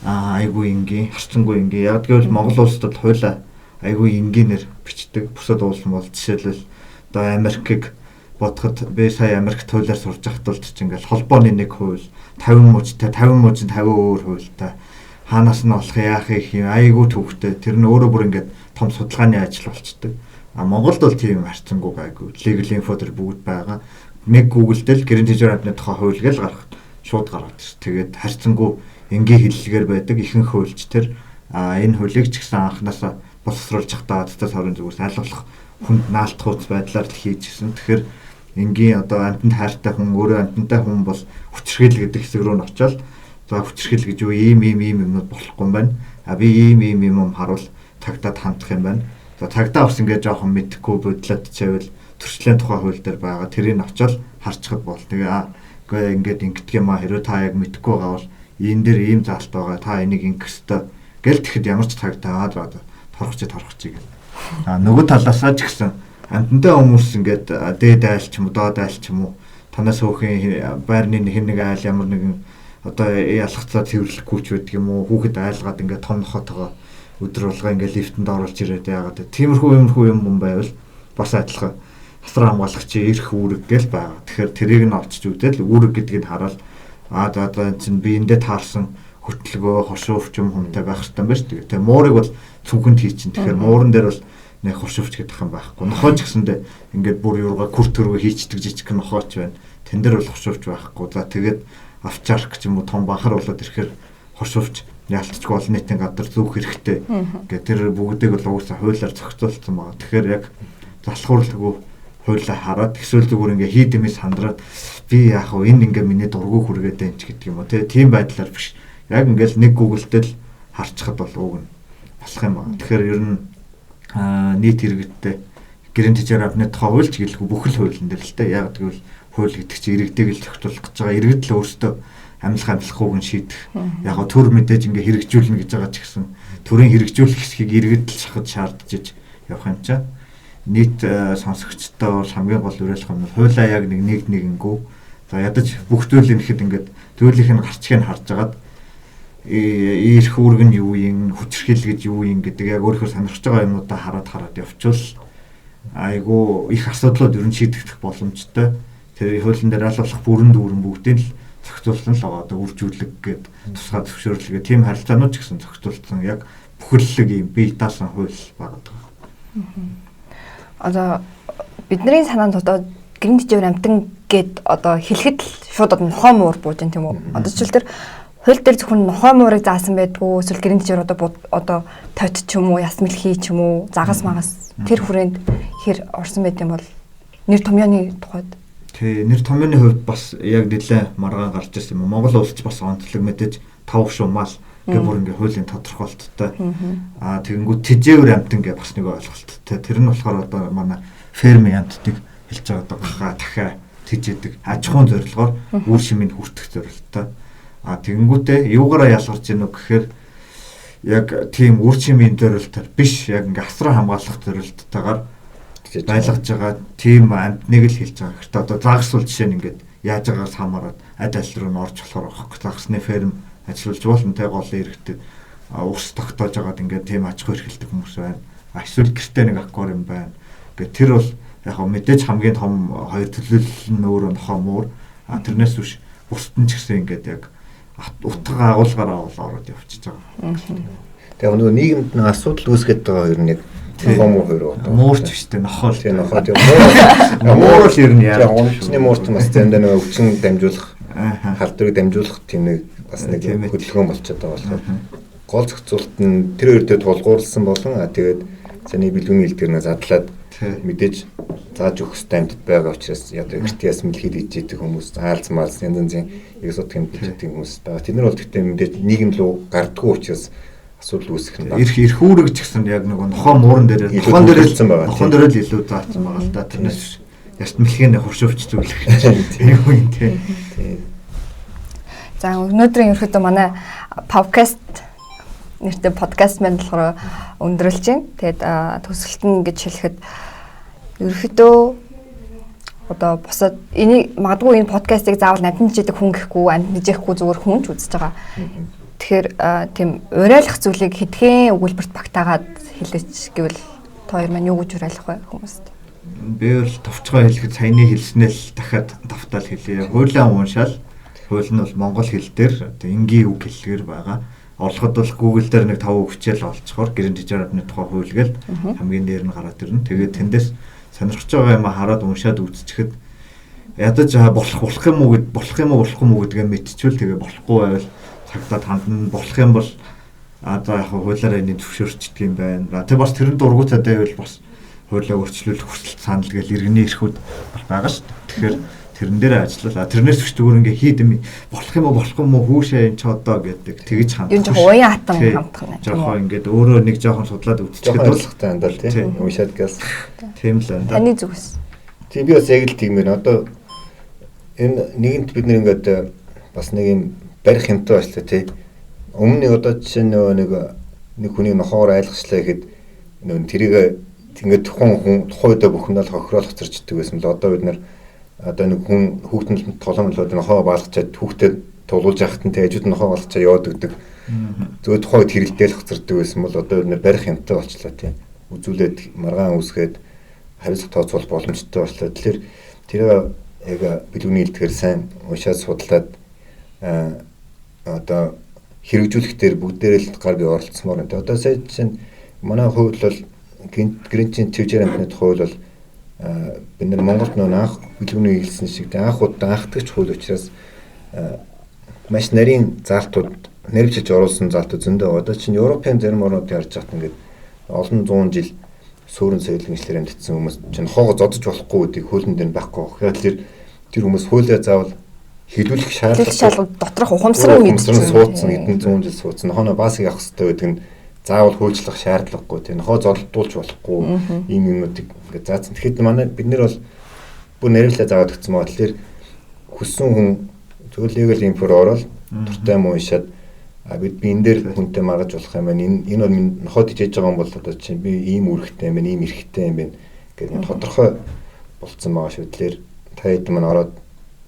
айгүй энгийн, харцангуй энгийн. Яг гэвэл Монгол улсад бол хуулиа айгүй энгийнээр бичдэг. Бусад улс бол жишээлбэл одоо Америкийг бодоход би сая Америкт хуулиар сурж байхад бол чинь ингээл холбооны нэг хууль 50 мужтай 50 муж нь 50 өөр хуультай хаанаас нь олох яах юм айгүй төвхтэй. Тэр нь өөрөө бүр ингээд том судалгааны ажил болчдөг. А Монголд бол тийм харцангуй гайгүй. Legal info төр бүгд байгаа. Нэг Google дээр л гэрийн тэжүүр амьтны тухай хууль гэл гаргах шууд гаргаад ирсэн. Тэгээд харцангуй энгийн хэллэгээр байдаг ихэнх хуульч тэр энэ хуулийг ч гэсэн анханасаа боловсруулж явахдаа цэцэс хорын зүгээс аль болох хүнд наалтахуйц байдлаар л хийж гисэн. Тэгэхээр энгийн одоо амьтанд хайртай хүн өөрөө амьтантай хүн бол хүчирхийлэл гэдэг хэсэг рүү нь очиод за хүчирхийлэл гэж юу ийм ийм ийм юмнууд болохгүй юм байна. А би ийм ийм юм харуул цагдаад хандах юм байна. За цагдаа бас ингээд жоохон мэдэхгүй бодлоод чивэл төрчлөлийн тухай хууль дээр байгаа тэрийг очиод харчихад бол тэгээ үгүй ингээд ингэдэг юм а хэрвээ та яг мэдэхгүй байгаа бол энэ дээр ийм заалт байгаа та энийг ингэх ёстой гэл тэгэхэд ямар ч цагдаа торох чи гэл. А нөгөө талаасаа ч гэсэн амьтантай хүмүүс ингээд дээд айл ч юм уу доод айл ч юм уу танаас хөөхин байрны хэн нэг айл ямар нэгэн одоо ялгацаа цэвэрлэхгүй ч байдаг юм уу хүүхэд айлгаад ингээд том нохотойгоо өдөр болго ингээд лифтэнд оруулж ирээд яагаад тиймэрхүү юм байвал бас адилхан асран хамгаалагчийн эрх үүрэг гэл байгаа. Тэгэхээр тэрийг нь очиж үзэл үүрэг гэдгийг хараад за энэ чинь би эндээ таарсан хөтлөгөө хоршуувч юм хүнтэй байх хэрэгтэй юм байна шүү дээ. Тэгээ муурыг бол цүнхэнд хийчин. Тэгэхээр мууран дээр бол нэг хоршуувч гэдэг юм байхгүй. Нохооч гэсэндээ ингээд бүр юурга күр төргөө хийчдэг жижиг нохооч байна. Тэн дээр бол хоршуувч байхгүй. За тэгээд авчарк ч юм уу том банхар болоод ирэхээр хоршуувч яалтчгүй олон нийтийн газар зүүх хэрэгтэй. Ингээд тэр бүгдийг бол угсаа хуулиар зохицуулсан байгаа. Тэгэхээр яг залхуурлгүй хуулиа хараад эсвэл зүгээр ингээ хий дэмий сандраад би яах вэ, энэ ингээ миний дургу хүргээд байна ч гэдэг юм уу тийм байдлаар биш. Яг ингээл нэг Google-тэй л харчихад бол уг нь болох юм байна. Тэгэхээр ер нь нийт иргэдтэй гэрийн тэжээр авны тухай хууль ч гэлгүй бүх л хуулийн дээр л те. Яг гэвэл хууль гэдэг чинь иргэдийг л зохицуулах гэж байгаа. Иргэд л өөрсдөө амьлах амьлахгүйг нь шийдэх. Яг го төр мэдээж ингээ хэрэгжүүлнэ гэж байгаа ч гэсэн төрийн хэрэгжүүлэх хэсгийг иргэд л шахаж шаардж явах юм чаа. Нийт сонсогчтой бол хамгийн гол уриалах юм нь хуулиа яг нэг нэгэнгүү. За ядаж бүх зүйлийг нэхэд ингээд зүйлийнх нь гарчгийг нь харж агаад эрх үүрэг нь юу юм, хүчирхийл гэж юу юм гэдэг яг өөрийнхөө сонирхож байгаа юмнуудаа хараад явчвал айгуу их асуудлууд ер нь шийдэгдэх боломжтой. Тэр хуулийн дээр аль болох бүрэн дүүрэн бүгдийг л зохицуулсан л байгаа. Одоо үржүүлэг гээд тусгай зөвшөөрлөг гэх тийм харилцаанууд ч гэсэн зохицуулсан яг бүхэллэг юм бие даасан хууль байгаа. Одоо бидний санаанд одоо гэрийн тэжээвэр амтан гээд одоо хэлэхэд л шууд одоо нохой муур бууж юм тийм үү? Одоо жишээл тэр хууль дээр зөвхөн нохой муурыг заасан байдгүй, эсвэл гэрийн тэжээвэр одоо тот ч юм уу, яс мэлхий ч юм уу, загас магас тэр хүрээнд хэр орсон байт юм бол нэр томьёоны тухайд. Тий, нэр томьёоны хувьд бас яг нэлээд маргаан гарч ирсэн юм. Монгол улс ч бас онцлог мэдээж 5 шумаал гэх бүр ингээ хуулийн тодорхойлолттой. Аа тэгэнгүүт тэжээвэр амтан гэ бас нэг ойлголттой. Тэр нь болохоор одоо манай фермийн амттыг хэлж байгаа одоо гахаа дахиа тэжээдэг аж ахуйн зорилгоор үр шимийг хүртэх зорилготой. А тэгэнгүүтээ юугаараа ялгарч гинүү гэхээр яг тийм үр шимийн зорилтоор биш, яг ингээ асран хамгаалах зорилттойгоор байлгаж байгаа тийм амтныг л хэлж байгаа. Гэхдээ одоо загас бол жишээ нь ингээд яаж байгаагаас хамаарат аль аль руу нь орж болохоор байхгүй. Загасны ферм ажиллуулж болно те, гол иргэдэд ус тогтоож байгаад ингээд тийм аж ахуй эрхэлдэг хүмүүс байна. Эсвэл гэртээ нэг аквариум байна. Ингээд тэр бол яг мэдээж хамгийн том хоёр төлөөлөл нь өөрөө нохоо муур. А тэрнээс биш бусд нь ч гэсэн ингээд яг утга агуулгаараа бол ороод явчихж байгаа. Тэгээ нөгөө нийгэмд нэг асуудал үүсгээд байгаа хоёр нэг нохоо муур хоёр одоо. Муурч биш те, нохоо л. Тийм нохоо тийм. Муур л ер нь яа. Үндэсний муурч бас заримдаа нөгөө өвчин дамжуулах, халдварыг дамжуулах тийм нэг бас нэг хөдөлгөөн болчиход байгаа болохоор гол зохицуулалт нь тэр хоёр дээр тулгуурласан болон тэгээд саний бэлгүүний хил дээр задлаад мэдээж зааж өгөх ёстой амьтад байгаа учраас яг гэрт яс мэлхийд ижээдэг хүмүүс, аалз маалз янз янзын экзотик амьтад ижээдэг хүмүүс байгаа. Тэд нар бол гэхдээ мэдээж нийгэм рүү гардггүй учраас асуудал үүсэх нь байна. Эрх үүрэг ч гэсэн яг нэг нохоо мууран дээр нохоон дээр л илүү заасан байгаа л да. Тэрнээс яст мэлхийн хуршивч зүйлэх юм юм тий. За өнөөдрийн ерөөдөө манай подкаст нэртэй подкаст маань болохоор өндөрлөж байна. Тэгээд төсөлт нь гэж хэлэхэд ерөөдөө одоо бусад энийг магадгүй энэ подкастыг заавал амтнд жидэг хүн гэхгүй, амтнд жихгүй зүгээр хүн ч үзэж байгаа. Тэгэхээр тийм уриалах зүйлийг хэдхэн өгүүлбэрт багтаагаад хэлээч гэвэл та хоёр маань юу гэж уриалах вэ хүмүүст? Би бол товчгоо хэлэхэд саяны хэлснээр л дахиад давтаал хэлье. Хуулийн уншаал хууль нь бол монгол хэл дээр одоо энгийн үг хэллэгээр байгаа. Орлоход бол Google дээр нэг 5 үг хичээл олцохоор гэрийн тэжээр авны тухай хууль гээл хамгийн дээр нь гараад ирнэ. Тэгээд тэндээс сонирхож байгаа юм хараад уншаад үзчихэд ядаж болох юм уу гэд болох юм уу болохгүй юм уу гэдгээ мэдчихвэл тэгээ болохгүй байвал цагдаад хандна. Болох юм бол за яг хуулиараа энийг зөвшөөрчдөг юм байна. Тэг бас тэрэн дургуутаа байвал бас хуулиа өөрчлүүлэх хүсэлт санал гээл иргэний эрхүүд бол байгаа шүү дээ. Тэгэхээр тэрэн дээр ажиллал. Тэрнээс биш зүгээр ингээ хийд юм болох юм уу болохгүй юм уу хүүшээ энэ ч одоо гэдэг тэгж хандах. Юу жоохон уян хатан хандах нь. Жоохон ингээд өөрөө нэг жоохон судлаад үзчихэд бол андал тийм уншаад гээс. Тийм л байна. Таны зүгээс. Тийм би бас яг л тиймэр. Одоо энэ нэгэнт бид нэр ингээд бас нэг юм барих юмтай болчлаа тий. Өмнө нь одоо жишээ нь нөгөө нэг хүний нохоогоор айлгачлаа гэхэд нөгөө тэрийг ингээд тухайн хүн тухайн үедээ бүхэндээ л хохироол хоцорчдөг байсан л одоо бид нар одоо нэг хүн хүүхдэн толомлоод нохоо баалгачаад хүүхдэд тулуулж яхад нь тэг хажууд нь нохоо баалгачаа яваад өгдөг. Зөв тухайн үед хэрэлдээл хоцордог байсан бол одоо бид нар барих юмтай болчлаа тий. Үзүүлээд маргаан үүсгээд хариуцлага тооцоолох боломжтой болчлаа. Тэгэхээр тэрийг яг бэлгүүний хэлдгээр сайн уншаад судлаад одоо хэрэгжүүлэх дээр бүгдээрээ л гар бие оролцсомоор байна. Одоо сая чинь манай хууль бол гэрэнчийн тэвжээр амтны тухай хууль бол бид нар Монголд нөө анх бэлгүүний хэлсэн шиг анх удаа анхдагч хууль учраас маш нарийн заалтууд нэрвчилж оруулсан заалтууд зөндөө. Одоо чинь Европын зарим орнуудын харж байхад ингээд олон зуун жил суурин соёл мэргэжлээр амьдсан хүмүүс чинь нохоогоо зодож болохгүй гэдгийг хуулийн дээр байхгүй. Яг тэр хүмүүс хуулиа заавал хэлүүлэх шаардлага доторх ухамсар нь мэдсэн суудсан хэдэн зуун жил суудсан. Нохооноо баасыг авах хэрэгтэй гэдэг нь заавал хуульчлах шаардлагагүй тийм нохоо зодтуулж болохгүй ийм юмнуудыг ингээд заасан. Тэгэхэд манай бид нэр бол бүр нэрвлээ заагаад өгсөн байгаа. Тэгэхээр хүссэн хүн зөв legal info-р ороод дуртай юм уншаад бид би энэ дээр хүнтэй маргаж болох юм байна. Энэ бол минь нохоод ижээж байгаа юм бол одоо чинь би ийм үүрэгтэй юм байна, ийм эрхтэй юм байна гэдэг тодорхой болцсон байгаа шүү. Тэгэхээр та хэд маань ороод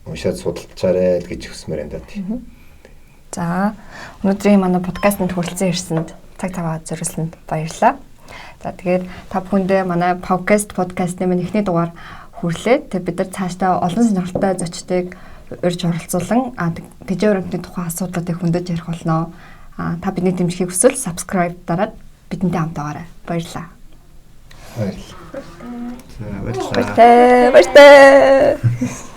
уншаад судалчаарай л гэж хүсмээр байна да тийм. За өнөөдрийн манай подкастэнд хүрэлцэн ирсэнд цаг таваа зориулсанд баярлалаа. За тэгээд та бүхэндээ манай подкастны маань эхний дугаар хүрлээ. Тэгээд бид нар цаашдаа олон сонирхолтой зочдыг урьж оролцуулан тэжээ урамтны тухай асуудлуудыг хөндөж ярих болно. Та бидний дэмжихийг хүсвэл subscribe дараад бидэнтэй хамт байгаарай. Баярлалаа. Баярлалаа. За баярлалаа. Баяртай. Баяртай.